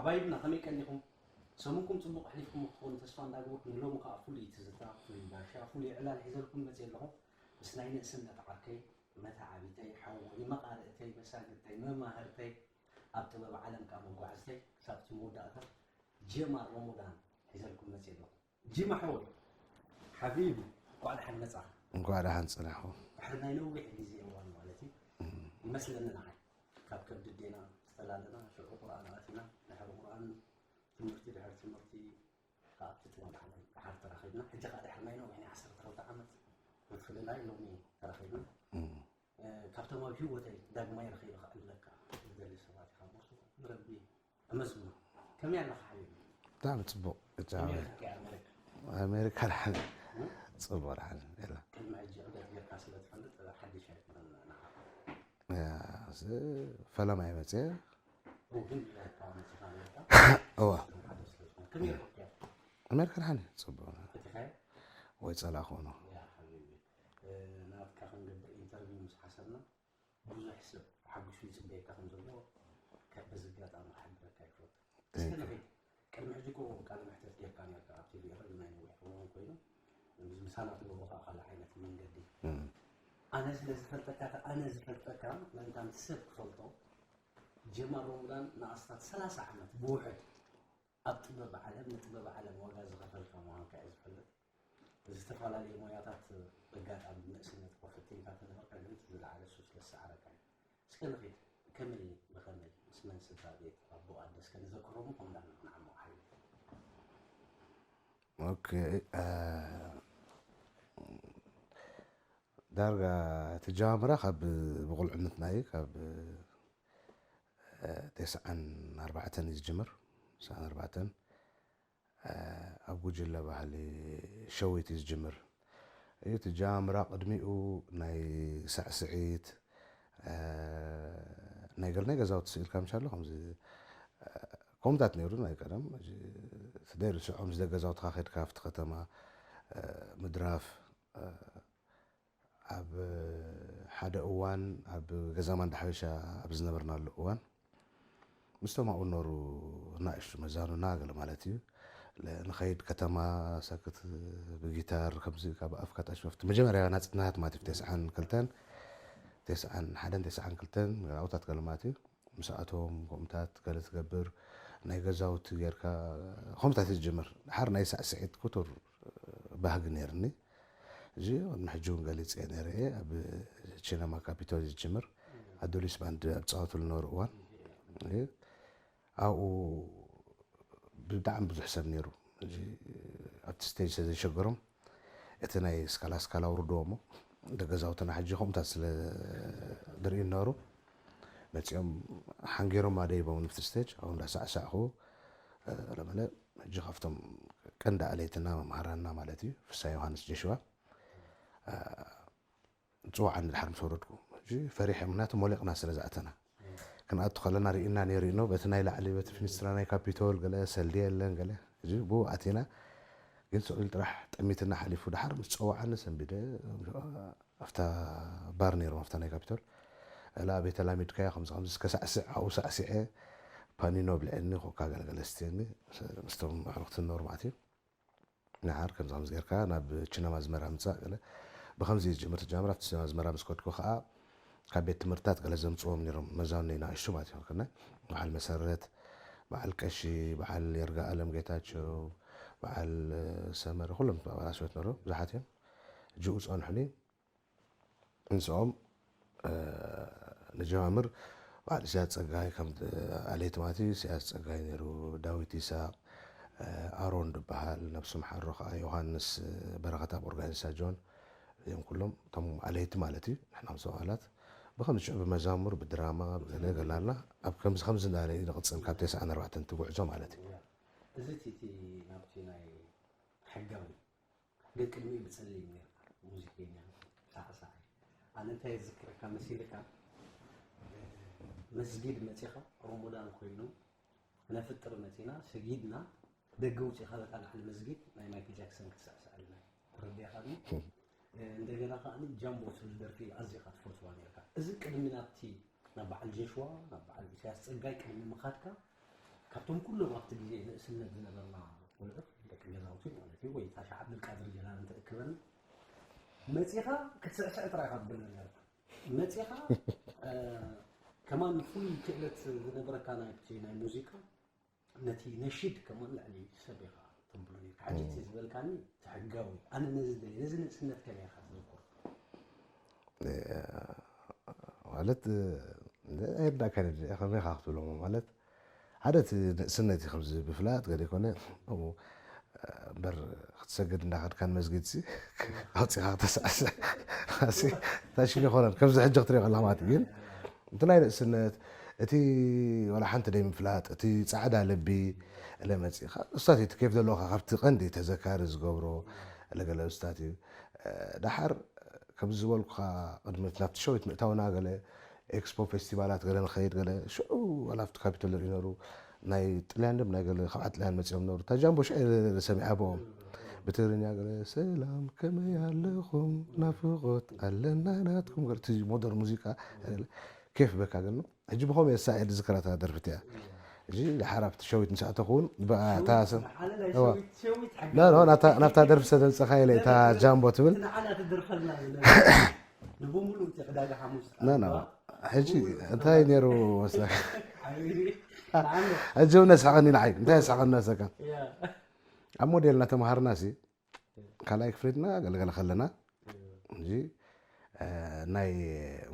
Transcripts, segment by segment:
ቫይብና ከመይ ቀኒኹም? ሰሙንኩም ጽቡቕ ኣሕሊፍኩም ክኸውን ተስፋ እንዳገበርኩ፣ ንሎሚ ከኣ ፍሉይ ትዝታ፣ ፍሉይ ባሻ፣ ፍሉይ ዕላል ሒዘልኩም መጽየ ኣለኹ። ምስ ናይ ንእስነት ዓርከይ፣ መተዓቢተይ፣ ሓወይ፣ መቓርእተይ፣ መሳግድተይ፣ መማህርተይ፣ ኣብ ጥበብ ዓለም ከኣ መጓዕዝተይ፣ ክሳብ እቲ መወዳእታ ጀማል ሮሞዳን ሒዘልኩም መጽየ ኣለኹ። ጂማ ሓወይ፣ ሓቢቢ፣ እንኳዕ ደሓን መጻኻ። እንኳዕ ደሓን ጽናሕኹም። ድሕሪ ናይ ነዊሕ ግዜ እዋን ማለት እዩ። ይመስለኒ ንዓይ፣ ካብ ከብዲ ኣዴና ዝተላለና፣ ሽዑ ቁርኣን ኣቲና፣ ድሕሪ ቁርኣን ትምህርቲ፣ ድሕሪ ትምህርቲ ከኣ ኣብቲ ጥበብ ዓለም ድሓር ተራኺብና። ሕጂ ከኣ ድሕሪ ናይ ነዊሕ ናይ ዓሰርተ ክልተ ዓመት ምፍልላይ ሎሚ ተራኺብና። እ፣ ካብቶም ኣብ ህይወተይ ዳግማይ ረኺበ ክዕልለካ ዝደሊ ሰባት ኢኻ እሞ ንረቢ ኣመስግኖ። ከመይ ኣለኻ ሓቢቢ? ብጣዕሚ ጽቡቕ። ከመይ ረኺብካያ ኣሜሪካ? ኣሜሪካ ደሓን። እ? ጽቡቕ ደሓን። የላ። ቅድሚ ሕጂ ዑደት ጌርካ ስለ ትፈልጥ ሓድሽ ኣይኮነን ንዓኻ። ያ፣ እዚ ፈለማ እየ መጽየ። እው፣ ግን ጌርካ መጺኻ ኣሜሪካ? እዋ። ሓደ ስለ ዝኾነ። ከመይ ረኺብካያ? ኣሜሪካ ደሓን እዩ። ጽቡቕ። ፈቲኻያ? ወይ ጸላእኽዎ ነው። ያ ሓቢቢ። እ፣ ናትካ ክንገብር ኢንተርቪው ምስ ሓሰብና፣ ብዙሕ ሰብ ሓጒሱ ይጽበየካ ከም ዘሎ ከ-፣ በዚ ኣጋጣሚ ክሕብረካ ይፈቱ። እስከ ንኺድ። ቅድሚ ሕጂ እኮ ቃለ መሕተት ጌርካ ኔርካ ኣብ ቲቪ ኤረ፣ ናይ ነዊሕ እዋን ኮይኑ፣ ምስ ምሳና ትገብሮ ከኣ ካልእ ዓይነት መንገዲ። እም። ኣነ ስለ ዝፈልጠካ፣ ከ-፣ ኣነ ዝፈልጠካ ምእንታን ሰብ ክፈልጦ፣ ጀማል ሮሞዳን ንኣስታት ሰላሳ ዓመት ብውሕድ ኣብ ጥበብ ዓለም፣ ንጥበብ ዓለም ዋጋ ዝኸፈልካ ምዃንካ እየ ዝፈልጥ። ዝተፈላለዩ ሞያታት በጋጣሚ ንእስነት እኳ ፈቲንካ ተነበርካ፣ ግን እቲ ዝለዓለ እሱ ስለ ዝሰዓረካ እዩ። እስከ ንኺድ፣ ከመይ ብኸመይ፣ ምስ መን ስድራ ቤት፣ ኣቦ ኣደ፣ እስከ ንዘክሮም እኮ እንዳልና ክንዓሞ ሓይሉ። ኦኬ፣ እ፣ ዳርጋ እቲ ጀማምራ ካብ ብቑልዕነትና እዩ፣ ካብ፣ እ፣ ተስዓን ኣርባዕተን እዩ ዝጅምር፣ ተስዓን ኣርባዕተን። እ፣ ኣብ ጉጅለ ባህሊ ሸዊት እዩ ዝጅምር። እዩ እቲ ጀማምራ ቅድሚኡ ናይ ሳዕስዒት፣ እ፣ ናይ ገለ ናይ ገዛውቲ ስኢልካ ምሻሎ ከምዚ፣ እ፣ ከምታት ነይሩ ናይ ቀደም። ሕጂ እቲ ደይርስዖ ምስ ገዛውትኻ ከድካ ኣብቲ ከተማ፣ እ፣ ምድራፍ፣ እ፣ ኣብ ሓደ እዋን ኣብ ገዛ ማንዳ ሓበሻ ኣብ ዝነበርናሉ እዋን ምስቶም ኣብኡ ዝነበሩ ናእሽቱ መዛኑና ገለ ማለት እዩ። ለ-፣ ንኸይድ ከተማ ሰክት ብጊታር ከምዚ ካብ ኣፍካ ታሽወፍቲ መጀመርያ ናጽነት ማለት እዩ። ተስዓን ክልተን፣ ተስዓን ሓደን፣ ተስዓን ክልተን ኣብታት ገለ ማለት እዩ። ምስኣቶም ከምታት ገለ ትገብር፣ ናይ ገዛውቲ ጌርካ ከምታት እዩ ዝጅምር። ድሓር ናይ ሳዕስዒት ክቱር ባህጊ ነይርኒ። እዚ ቅድሚ ሕጂ እውን ገሊጸ ነይረ እየ። ኣብ ቺነማ ካፒቶል እዩ ዝጅምር። ኣዱሊስ ባንድ ኣብ ዝጻወትሉ ዝነበሩ እዋን፣ እ፣ ኣብኡ ብጣዕሚ ብዙሕ ሰብ ነይሩ። እዚ ኣብቲ ስቴጅ ስለ ዘሸገሮም፣ እቲ ናይ ስካላ ስካላ ኣውርድዎ እሞ፣ እንደ ገዛውትና ሕጂ ከምታት ስለ ዝርእዩ ነበሩ፣ መጺኦም ሓንጊሮም ኣደይቦም ንፍቲ ስቴጅ፣ ኣብኡ እንዳሳዕሳዕኹ፣ እ፣ ለመለ፣ ሕጂ ካብቶም ቀንዲ ኣለይትና መምሃራንና ማለት እዩ፣ ፍሳ ዮሃንስ ጀሽዋ፣ እ፣ ጽውዓኒ ድሓር ምስ ወረድኩ። ሕጂ ፈሪሐ፣ ምኽንያቱ ሞሊቕና ስለ ዝኣተና። ክንኣቱ ከለና ርኢና ነይሩ ኢኖ፣ በቲ ናይ ላዕሊ፣ በቲ ፊኒስትራ ናይ ካፒቶል ገለ ሰልዲ የለን ገለ። ሕጂ ብኡ ኣቲና፣ ግን ስቕ ኢሉ ጥራሕ ጠሚትና ሓሊፉ። ድሓር ምስ ጸውዓኒ ሰንቢደ፣ ኣብታ ባር ነይሮም፣ ኣብታ ናይ ካፒቶል። "እላ ኣበይ ተላሚድካዮ?" ከምዚ ከምዚ እስከ ሳዕስዕ፣ ኣብኡ ሳዕሲዐ፣ ፓኒኖ ኣብልዐኒ፣ ኮካ ገለ ገለ ኣስትየኒ፣ ምስቶም ኣዕሩኽቲ ዝነበሩ ማለት እዩ። ንዓር ከምዚ ከምዚ ጌርካ ናብ ቺነማ ኣዝመራ ምጻእ ገለ። ብኸምዚ እዩ ዝጅምር። ትጀምር ኣብቲ ቺነማ ኣዝመራ ምስ ከድኩ ኸኣ ካብ ቤት ትምህርትታት ገለ ዘምጽዎም ነይሮም መዛኑነይ ንኣሽቱ ማለት እዩ። ከነ በዓል መሰረት፣ በዓል ቀሺ፣ በዓል ይርጋ ኣለም ጌታቸው፣ በዓል ሰመረ፣ ኩሎም ኣባላት ሰበት ነበሩ፣ ብዙሓት እዮም። እጅኡ ጸንሑኒ። ምስኦም፣ እ፣ ንጀማምር በዓል ኢሳያስ ጸጋይ ከም፣ እ፣ ኣለይቲ ማለት እዩ። ኢሳያስ ጸጋይ ነይሩ፣ ዳዊት ይስሃቅ፣ እ፣ ኣሮን ዝበሃል፣ ነብሱ መሓሮ ከኣ ዮሃንስ፣ እ፣ በረኸት ኣብ ኦርጋኒስታ ጆን፣ እዚኦም ኩሎም እቶም ኣለይቲ ማለት እዩ። ንሕና ምስ ኣባላት ብኸምዚ ሽዑ ብመዛሙር፣ ብድራማ፣ ብገለ ገላልና ኣብ ከምዚ ከምዚ እንዳለ እዩ ንቕጽል ካብ ተስዓን ኣርባዕተን እቲ ጉዕዞ ማለት እዩ። እዚ እቲ፣ እቲ ናብቲ ናይ ሕጋዊ ግን ቅድሚኡ ብጸሊም ጌርካ ሙዚቀኛ ሳዕሳዒ። ኣነ እንታይ የዝክረካ መሲልካ፣ መስጊድ መጺኻ ሮሞዳን ኮይኑ ነፍጥር መጺና ሰጊድና ደገ ውጺኻ በታ ላዕሊ መስጊድ ናይ ማይክል ጃክሰን ክትስዕስዐልና እዩ። ተረዲእካኒ? እንደገና ከኣ ጃምቦ ስለ ደርፊ ኣዚኻ ትፈትዋ ኔርካ። እዚ ቅድሚ ናብቲ ናብ በዓል ጀሽዋ ናብ በዓል ኢሳያስ ጸጋይ ቅድሚ ምኻድካ ካብቶም ኩሎም ኣብቲ ግዜ ንእስነት ዝነበርና ቆልዑት፣ ደቂ ገዛውቲ ማለት እዩ፣ ወይ ታሻ ዓብዱልቃድር ጀላን እንተእክበኒ፣ መጺኻ ክትስዕስዕ ጥራይ ኢኻ ትብል ነርካ። መጺኻ ከማን ፍሉይ ክእለት ዝነበረካ ናይቲ ናይ ሙዚቃ፣ ነቲ ነሽድ ከማን ልዕሊ ሰብ ኢኻ ተብሎ ነርካ። ሕጂ እቲ ዝበልካኒ እቲ ሕጋዊ፣ ኣነ ነዚ ደልየ፣ ነዚ ንእስነት ከመይ ኢኻ ትዝክሮ? ማለት ኣይርዳእካን፣ ከመይ ኢኻ ክትብሎ ማለት፣ ሓደ እቲ ንእስነት እዩ ከምዚ ብፍላጥ ገለ ይኮነ እምበር ክትሰግድ እንዳኸድካ ንመስጊድ ሲ ኣውፂኻ ተሳዕስዕ ሲ ታሽን ይኮነን ከምዚ ሕጂ ክትሪኦ ከለካ ማለት እዩ። ግን እቲ ናይ ንእስነት እቲ ዋላ ሓንቲ ደይ ምፍላጥ እቲ ፃዕዳ ልቢ እለ መፂእካ እሳት እቲ ኬፍ ዘለካ ካብቲ ቀንዲ ተዘካሪ ዝገብሮ እለ ገለ እሳት እዩ። ዳሓር ከምዚ ዝበልኩኻ ቅድሚ ናብቲ ሸዊት ምእታውና ገለ ኤክስፖ ፌስቲቫላት ገለ ንኸይድ ገለ ሽዑ ዋላ ኣብቲ ካፒቶል ንርኢ ነሩ ናይ ጥልያን ድም ናይ ገለ ካብ ጥልያን መፂኦም ነሩ እታ ጃምቦ ሽዑ ሰሚዓ ብኦም ብትግርኛ ገለ ሰላም ከመይ ኣለኹም ናፍቆት ኣለና ናትኩም ገለ እቲ ሞደር ሙዚቃ ገለ ኬፍ በካ ገለ ሕጂ ብኸም የሳኤል ዝክራታ ደርፍት እያ ሕጂ ሓራብ ሸዊት ንሳእተኹ እውን ብኣታ ናብታ ደርፊ ዝተምፀኻ ኢለ እታ ጃምቦ ትብል ንብሙሉ እቲ ዕዳጋ ሓሙስ ና ና ሕጂ እንታይ ነይሩ መስለካ ሕጂ እውን ነስሓቐኒ ንዓይ እንታይ የስሓቐኒ ነሰካ ኣብ ሞዴል እናተምሃርና ሲ ካልኣይ ክፍሊ ድና ገለገለ ከለና እዚ ናይ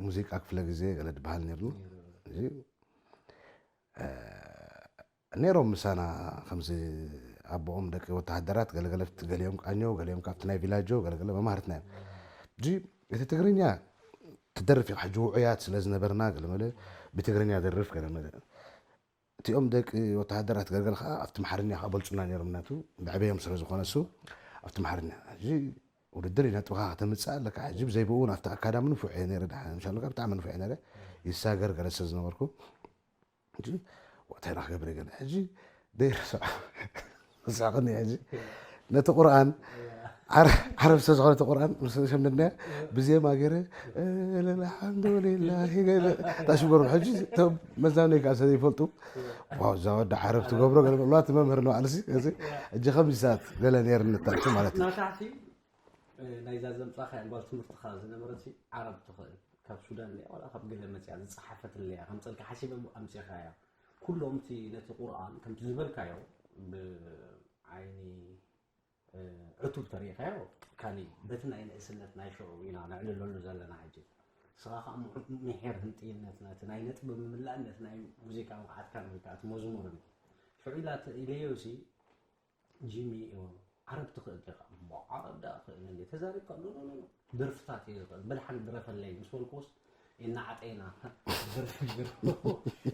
ሙዚቃ ክፍለ ግዜ ገለ ዝበሃል ነርኒ እዚ ነይሮም ምሳና ከምዚ ኣቦኦም ደቂ ወተሃደራት ገለገለ ገሊኦም ቃኘው ገሊኦም ካብቲ ናይ ቪላጆ ገለገለ መማህርትና እዮም እዚ እቲ ትግርኛ ትደርፍ ኢኻ ሕጂ ውዑያት ስለ ዝነበርና ገለመለ ብትግርኛ ደርፍ ገለመለ እቲኦም ደቂ ወተሃደራት ገለገለ ከዓ ኣብቲ ማሓርኛ ከዓ በልፁና ነይሮም ምክንያቱ ብዕበዮም ስለ ዝኾነ እሱ ኣብቲ ማሓርኛ ሕጂ ውድድር እዩ ነጥብኻ ከተምፅእ ኣለካ ሕጂ ብዘይብኡ እውን ኣብቲ ኣካዳሚ ንፉዕ እየ ነይረ ደሓን ምሻለካ ብጣዕሚ ንፉዕ እየ ነይረ ይሳገር ገለ ስለ ዝነበርኩ ሕጂ እንታይ ኢና ክገብር ገለ ሕጂ ደይርስዖ ዝስሕቕኒ ሕጂ ነቲ ቁርኣን ዓረብ ስለ ዝኾነ እቲ ቁርኣን ምስ ሸምደድናዮ ብዜማ ገይረ ለልሓምዱሊላሂ ገለ ታሽጎሩ ሕጂ እቶም መዛነይ ከዓ ስለ ዘይፈልጡ ዋው እዛ ወዲ ዓረብ ትገብሮ ገለ በልዋ እቲ መምህር ንባዕሉ ሲ እዚ ሕጂ ከምዚ ሰዓት ገለ ነይርኒ ታሕቲ ማለት እዩ ናታሕቲ ናይዛ ዘምፃኻያ ጓል ትምህርትኻ ዝነበረት ዓረብ ትኽእል ካብ ሱዳን እያ ዋላ ካብ ገለ መፅያ ዝፀሓፈትለያ ከምፀልካ ሓሲበ ኣምፂኻያ ኩሎም እቲ ነቲ ቁርኣን ከምቲ ዝበልካዮ ብዓይኒ ዕቱብ ተሪኢኻዮ ካሊእ በቲ ናይ ንእስነት ናይ ሽዑ ኢና ነዕልለሉ ዘለና ሕጂ ንስኻ ከዓ ምሒር ህንጥይነት ነቲ ናይ ነጥቢ ምምላእ ነቲ ናይ ሙዚቃ ብቕዓትካን ወይ ከዓ እቲ መዝሙርን ሽዑ ኢላ ኢለዮ ሲ ጂሚ ዓረብ ትኽእል ዲኻ? እሞ ዓረብ ደኣ ክእል እንዴ ተዛሪብካ ኖ ኖ ኖ ደርፍታት እየ ዝኽእል በል ሓንቲ ድረፈለይ ምስ በልኩስ እናዓጠይና ደርፊ ገርሞ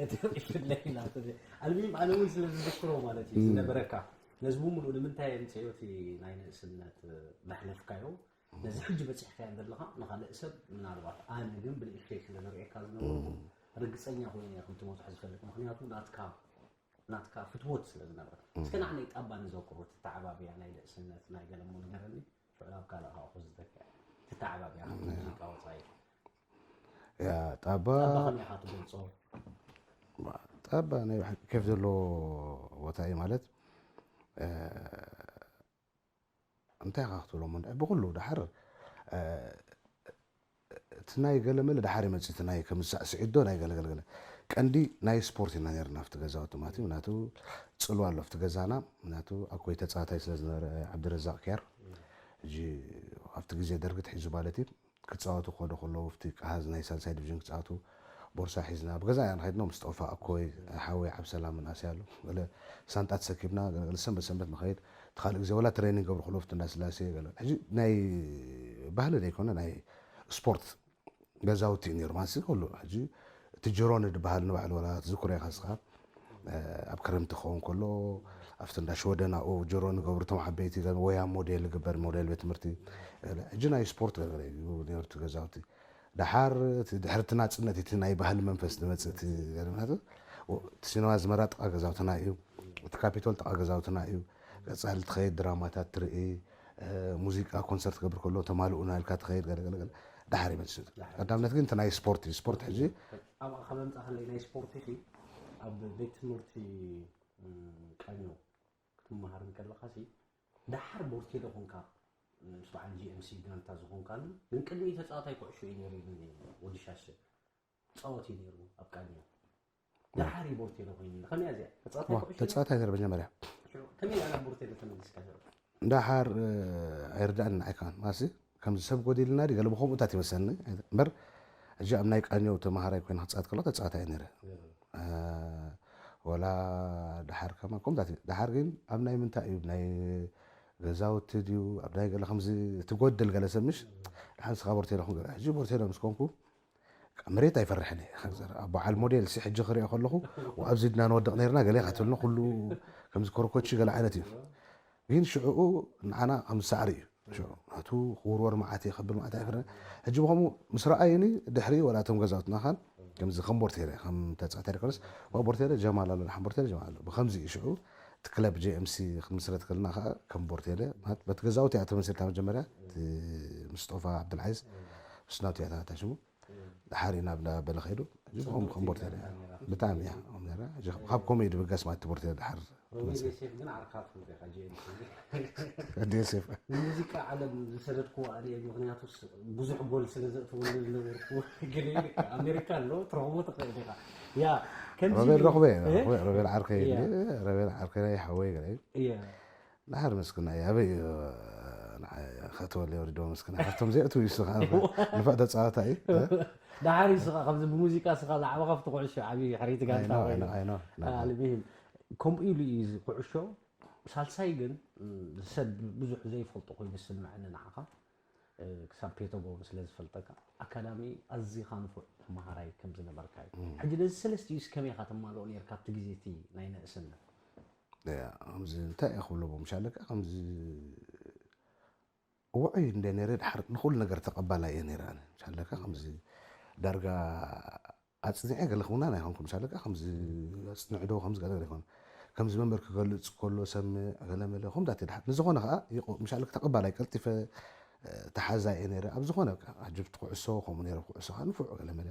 እቲ ይፍለይ ኢላ ኣልሚም ኣነ እውን ስለ ዝዝክሮ ማለት እዩ ዝነበረካ ነዚ ብምሉእ ንምንታይ የምፅዮ እቲ ናይ ንእስነት ዘሕለፍካዮ ነዚ ሕጂ በፂሕካዮ ዘለኻ ንኻልእ ሰብ ምናልባት ኣነ ግን ብንእሽተይ ስለ ዝርእየካ ዝነበርኩ ርግፀኛ ኮይኑ እየ ከምትመፅሖ ዝፈልጥ ምክንያቱ ናትካ ናትካ ፍትወት ስለ ዝነበረ እስከ ንዓነይ ጣባ ንዘክሮ ትተዓባብያ ናይ ንእስነት ናይ ገለሞ ንገረኒ ሽዑ ናብ ካልእ ከዓ ክዝተካ ትተዓባብያ ካብቲ ሙዚቃ ወፃኢ ያ ጣባ ጣባ ከመይ ኢኻ ትገልፆ ጣባ ናይ ብሓቂ ኬፍ ዘለዎ ቦታ እዩ ማለት እንታይ ኢኻ ክትብሎ እሞ እንድዒ ብኩሉ ድሓር እቲ ናይ ገለመለ ድሓር ይመፅእ እቲ ናይ ከም ሳዕስዒት ዶ ናይ ገለገለገለ ቀንዲ ናይ ስፖርት ኢና ነርና ኣብቲ ገዛውቲ ማለት እዩ ምክንያቱ ፅልዋ ኣሎ ኣብቲ ገዛና ምክንያቱ ኣኮይ ተፃዋታይ ስለ ዝነበረ ዓብድረዛቅ ኪያር ሕጂ ኣብቲ ግዜ ደርጊ ትሒዙ ማለት እዩ ክፃወቱ ክኸዱ ከለዉ ኣብቲ ቀሃዝ ናይ ሳልሳይ ዲቪዥን ክፃወቱ ቦርሳ ሒዝና ብገዛ ኢና ንኸይድ ኖ ምስጠፋ ኣኮይ ሓወይ ዓብሰላም ምንኣሰይ ኣሎ ገለ ሳንጣ ተሰኪብና ገለ ሰንበት ሰንበት ንኸይድ እቲ ካልእ ግዜ ወላ ትሬኒንግ ገብሩ ከለዉ ኣብቲ እንዳስላሴ ገለ ሕጂ ናይ ባህሊ ዘይኮነ ናይ ስፖርት ገዛውቲ እዩ ነይሩ ማለት ኩሉ ሕጂ እቲ ጅሮኒ ዝበሃል ንባዕሉ ወላ ትዝክሮ ኢኻ ስኻ ኣብ ክረምቲ ክኸውን ከሎ ኣብቲ እንዳ ሽወደን ኣብኡ ጅሮ ንገብሩ እቶም ዓበይቲ ወይ ኣብ ሞዴል ይግበር ሞዴል ቤት ትምህርቲ ሕጂ ናይ ስፖርት ገዛ እዩ ነይሩ እቲ ገዛውቲ ደሓር ድሕርቲ ናፅነት እቲ ናይ ባህሊ መንፈስ ዝመፅእ እቲ ገዛ ምክንያቱ እቲ ሲነማ ዝመራ ጥቓ ገዛውትና እዩ እቲ ካፒቶል ጥቓ ገዛውትና እዩ ቀፃሊ ትኸይድ ድራማታት ትርኢ ሙዚቃ ኮንሰርት ክገብር ከሎ ተማልኡና ኢልካ ትኸይድ ገለገለገለ ድሓር ይመፅእ ቀዳምነት ግን እቲ ናይ ስፖርት እዩ ስፖርት ሕጂ ኣብኣ ካብ ኣምፃ ከለይ ናይ ስፖርት ኢኺ ኣብ ቤት ትምህርቲ ቃኘው ክትመሃር እንከለኻሲ፣ ደሓር ቦርቴለ ኾንካ፣ ምስ በዓል ጂ ኤም ሲ ጋንታ ዝኾንካሉ፣ ግን ቅድሚ ተጻዋታይ ኩዕሾ እዩ ነይሩ ኢሉኒ ወዲ ሻሸ። ጻወት እዩ ነይሩ ኣብ ቃኘው። ደሓር እዩ ቦርቴለ ኮይኑ። ከመይ እያ እዚኣ? ተጻዋታይ ኩዕሾ ነይሩ? ተጻዋታይ ነይሩ መጀመርያ። ከመይ እያ ናብ ቦርቴለ ተመሊስካ? ደሓር ኣይርዳእን ንዓይ ከማን ማሲ ከምዚ ሰብ ጎዲልና ዲ ገለ ብኸምኡታት ይመሰልኒ እምበር፣ ሕጂ ኣብ ናይ ቃኘው ተመሃራይ ኮይነ ክጻወት ከለኹ ተጻዋታይ እየ ነይረ። ወላ ደሓር ከማን ከምኡታት እዩ። ደሓር ግን ኣብ ናይ ምንታይ እዩ ናይ ገዛውቲ ድዩ ኣብ ናይ ገለ ከምዚ ትጎድል ገለ ሰብ ምሽ ደሓር ንስኻ ቦርቴለ ኹን ገለ ሕጂ ቦርቴለ ምስ ኮንኩ መሬት ኣይፈርሕን እየ። በዓል ሞዴል ሲ ሕጂ ክሪኦ ከለኹ ኣብዚ ድና ንወድቕ ነርና ገለ ካትብልና ኩሉ ከምዚ ኮርኮቺ ገለ ዓይነት እዩ። ግን ሽዕኡ ንዓና ከም ሳዕሪ እዩ። ሽዑ ናቱ ክውርወር መዓት እየ ከብል መዓት ኣይፈርሕን። ሕጂ ብኸምኡ ምስ ረኣዩኒ ድሕሪ ወላ እቶም ገዛውትና ኻን ከምዚ ከም ቦርቴለ ከም ተጻተሪ ከለስ ዋ ቦርቴለ ጀማል ኣሎ ንሓን ቦርቴለ ጀማል ኣሎ ብኸምዚ እዩ። ሽዑ እቲ ክለብ ጂ ኤም ሲ ክምስረት ከልና ከዓ ከም ቦርቴለ ማለት በቲ ገዛውቲ እያ ተመሲርታ መጀመርያ እቲ ምስጦፋ ዓብዱልዓዚዝ ምስናቱ እያ ተባታሽሙ ድሓር ኢና ብዳ በለ ከይዱ። እዚ ከም ከም ቦርቴለ እያ። ብጣዕሚ እያ ከም ነራ። እዚ ካብ ኮሜዲ ብገስ ማለት ቦርቴለ ድሓር ሮቤል ዮሴፍ ግን ዓርካኹም ኢኻ ጂ ኤም ሲ። ዴሴፍ ንሙዚቃ ዓለም ዝሰደድክዎ ኣነ እየ። ምኽንያቱስ ብዙሕ ጎል ስለ ዘእትወሉ ዝነበርኩ ግን ኣሜሪካ ኣሎ ትረኽቦ ትኽእል ኢኻ። ያ ከምዚ ሮቤል ረኽበ እ? ረኽበ ሮቤል ዓርከይ ያ። ሮቤል ዓርከይ ናይ ሓወይ ገለ እዩ። ያ ድሓር መስክና እዩ ኣበይ እዩ ንዓይ ከእትወለይ ወሪድዎ መስክና ካብቶም ዘይእትው እዩ ንስኻ ንፉዕ ተፃዋታ እዩ። ደሓር እዩ ስኻ ከምዚ ብሙዚቃ ስኻ ዛዕባ ካብቲ ኩዕሾ ዓብዪ ሕርይቲ ጋንታ I know, I ኮይኑ know, I know. ኣልሚሂም ከምኡ ኢሉ እዩ እዚ ኩዕሾ። ሳልሳይ ግን ሰብ ብዙሕ ዘይፈልጦ ኮይኑ ዝስምዐኒ ንዓኻ ክሳብ ፔቶጎ ስለ ዝፈልጠካ ኣካዳሚ ኣዚኻ ንፉዕ ተመሃራይ ከም ዝነበርካ እዩ። ሕጂ ነዚ ሰለስቲኡ ከመይ ኢኻ ተማልኦ ነርካ ኣብቲ ግዜ እቲ ናይ ንእስነት? ከምዚ እንታይ እየ ክብሎ ምሻለካ ከምዚ ውዑይ እንደ ነረ ድሓር ንኩሉ ነገር ተቐባላይ እየ ነረ ኣነ ምሻለካ ከምዚ ዳርጋ ኣጽኒዐ ገለ ክውና ናይ ኾንኩ ምሻለካ ከምዚ ኣጽንዕዶ ከምዚ ገለ ገለ ይኾን ከምዚ መንበር ክገልጽ ከሎ ሰምዕ ገለ መለ ከምዛት ድሓር ንዝኾነ ከዓ ምሻለካ ተቐባላይ ቀልጢፈ ተሓዛ እየ ነረ ኣብ ዝኾነ ሕጂ ብቲ ኩዕሶ ከምኡ ነረ ኩዕሶ ከዓ ንፉዕ ገለ መለ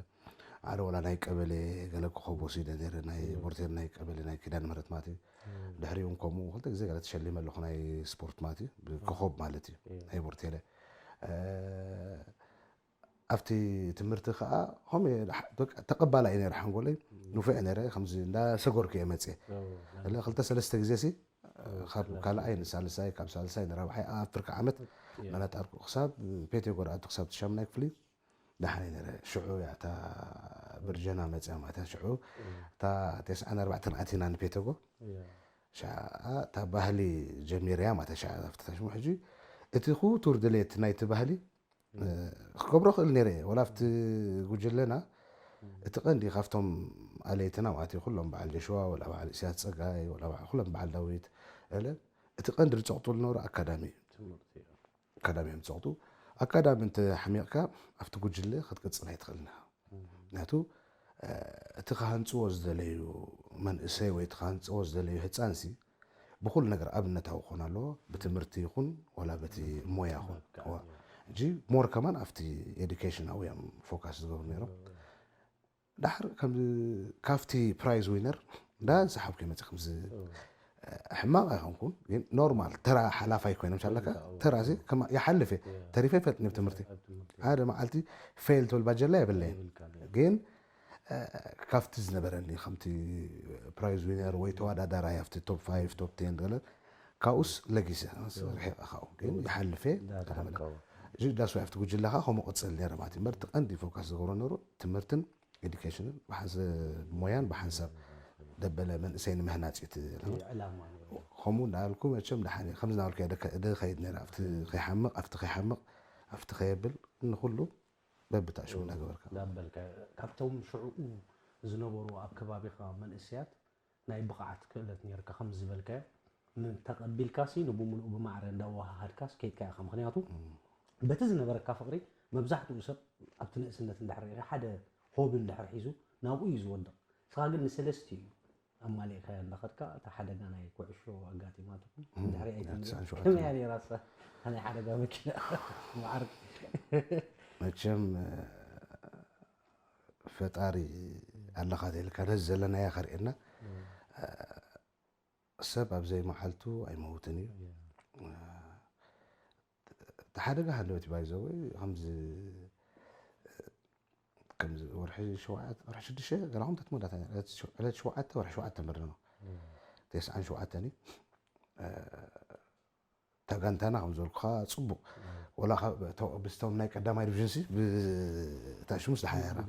ኣረ ወላ ናይ ቀበሌ ገለ ኮኸብ ወሲደ ነረ ናይ ቦርቴር ናይ ቀበሌ ናይ ኪዳነ ምህረት ማለት እዩ። ድሕሪኡ እውን ከምኡ ክልተ ግዜ ገለ ተሸሊመ ኣለኹ ናይ ስፖርት ማለት እዩ ብኮኸብ ማለት እዩ ናይ ቦርቴለ ኣብቲ ትምህርቲ ከዓ ከም ተቀባላ እዩ ነረ ሓንጎለይ ንፉዕ ነረ ከምዚ እንዳሰጎርኩ እየ መፅየ ክልተ ሰለስተ ግዜ ሲ ካብ ካልኣይ ንሳልሳይ ካብ ሳልሳይ ንራብዓይ ኣብ ፍርቂ ዓመት መናጣርኩ ክሳብ ፔቴ ጎርኣቱ ክሳብ ትሻምናይ ክፍሊ ደሓን ነረ ሽዑ እያ እታ ብርጀና መፅያ ማለት ሽዑ እታ ተስዓን ኣርባዕተን ኣቲና ንፔተጎ ሻዓ እታ ባህሊ ጀሚርያ ማለት ሻዓ ኣብቲ ሽሙ ሕጂ እቲ ክቱር ድሌት ናይቲ ባህሊ ክገብሮ ክእል ነረ እየ ወላ ኣብቲ ጉጅለና እቲ ቀንዲ ካብቶም ኣለይትና ማለት እዩ ኩሎም በዓል ጀሽዋ ወላ በዓል እስያስ ፀጋይ ወላ ኩሎም በዓል ዳዊት ለ እቲ ቀንዲ ዝፀቕጡ ዝነበሩ ኣካዳሚ እዩ ኣካዳሚ እዮም ዝፀቕጡ ኣካዳሚ እንተ ሓሚቕካ ኣብቲ ጉጅለ ክትቅፅል ኣይትኽእልና ምክንያቱ እቲ ክሃንፅዎ ዝደለዩ መንእሰይ ወይ እቲ ክሃንፅዎ ዝደለዩ ህፃንሲ ብኩሉ ነገር ኣብነታዊ ክኾን ኣለዎ ብትምህርቲ ይኹን ወላ በቲ ሞያ ይኹን ሕጂ ሞር ከማን ኣብቲ ኤዱኬሽን ኣውዮም ፎካስ ዝገብሩ ነይሮም ዳሕር ካብቲ ፕራይዝ ዊነር ዳ ዝሓብኩ መፅእ ከምዚ ሕማቕ ኣይኮንኩን ግን ኖርማል ተራ ሓላፋይ ኮይነ ምስ ኣለካ ተራ ይሓልፍ እየ ተሪፈ ይፈልጥ ብ ትምህርቲ ሓደ መዓልቲ ፌል ትብል ባጀላ የብለየን ግን ካብቲ ዝነበረኒ ከምቲ ፕራይዝ ዊነር ወይ ተወዳዳራይ ኣብቲ ቶፕ ፋይቭ ቶፕ ቴን ገለ ካብኡስ ለጊሰ ርሒቐ ካብኡ ግን ይሓልፍ እየ ዳስ ወይ ኣብቲ ጉጅለኻ ከምኡ ቅፅል ነረ ማለት እዩ እምበር እቲ ቀንዲ ፎካስ ዝገብሮ ነሩ ትምህርትን ኤዱኬሽንን ብሓንሰብ ሞያን ብሓንሳብ ደበለ መንእሰይ ንምህናፅ እዩ እቲ ዕላማ ነይሩ። ከምኡ እንዳበልኩ መቸም ደሓን እየ። ከምዚ እናበልኩ እየ ደከ- ደኸይድ ነይረ። ኣብቲ ከይሓምቕ፣ ኣብቲ ከይሓምቕ፣ ኣብቲ ከየብል ንኹሉ በብታሽሙ እንዳገበርካ። እንዳበልካ። ካብቶም ሽዕኡ ዝነበሩ ኣብ ከባቢኻ መንእሰያት ናይ ብቕዓት ክእለት ነይርካ ከም ዝበልካዮ ን- ተቐቢልካሲ ንብምሉኡ ብማዕረ እንዳወሃሃድካስ ከይድካ ኢኻ። ምኽንያቱ በቲ ዝነበረካ ፍቕሪ መብዛሕትኡ ሰብ ኣብቲ ንእስነት እንድሕር ርኢኻ ሓደ ሆቢ እንድሕር ሒዙ ናብኡ እዩ ዝወድቕ። ንስኻ ግን ንሰለስቲኡ ኣማሊእካዮ እንዳኸድካ እታ ሓደጋ ናይ ኩዕሾ ኣጋጢማትኩም እንድሕር እያ ኣይትምለስ። ትስዓን ሸውዓተን። ከመይ እያ ነይራ እሳ? እታ ናይ ሓደጋ መኪና ማዕርግ። መቸም ፈጣሪ ኣለኻ ተልካ ነዚ ዘለናዮ ከርእየና ሰብ ኣብ ዘይመዓልቱ ኣይመውትን እዩ። እቲ ሓደጋ ሃለወት ባይዘወይ ከምዚ ከምዚ ወርሒ ሸውዓተ ወርሒ ሽዱሽተ ገላኹም ተትመዳታ ዕለት ሸውዓተ ወርሒ ሸውዓተ ምርድና ተስዓን ሸውዓተን እዩ። ተጋንታና ከም ዝበልኩኻ ጽቡቕ ወላ ብስቶም ናይ ቀዳማይ ዲቪዥን ሲ ብታሽሙስ ዝሓያራ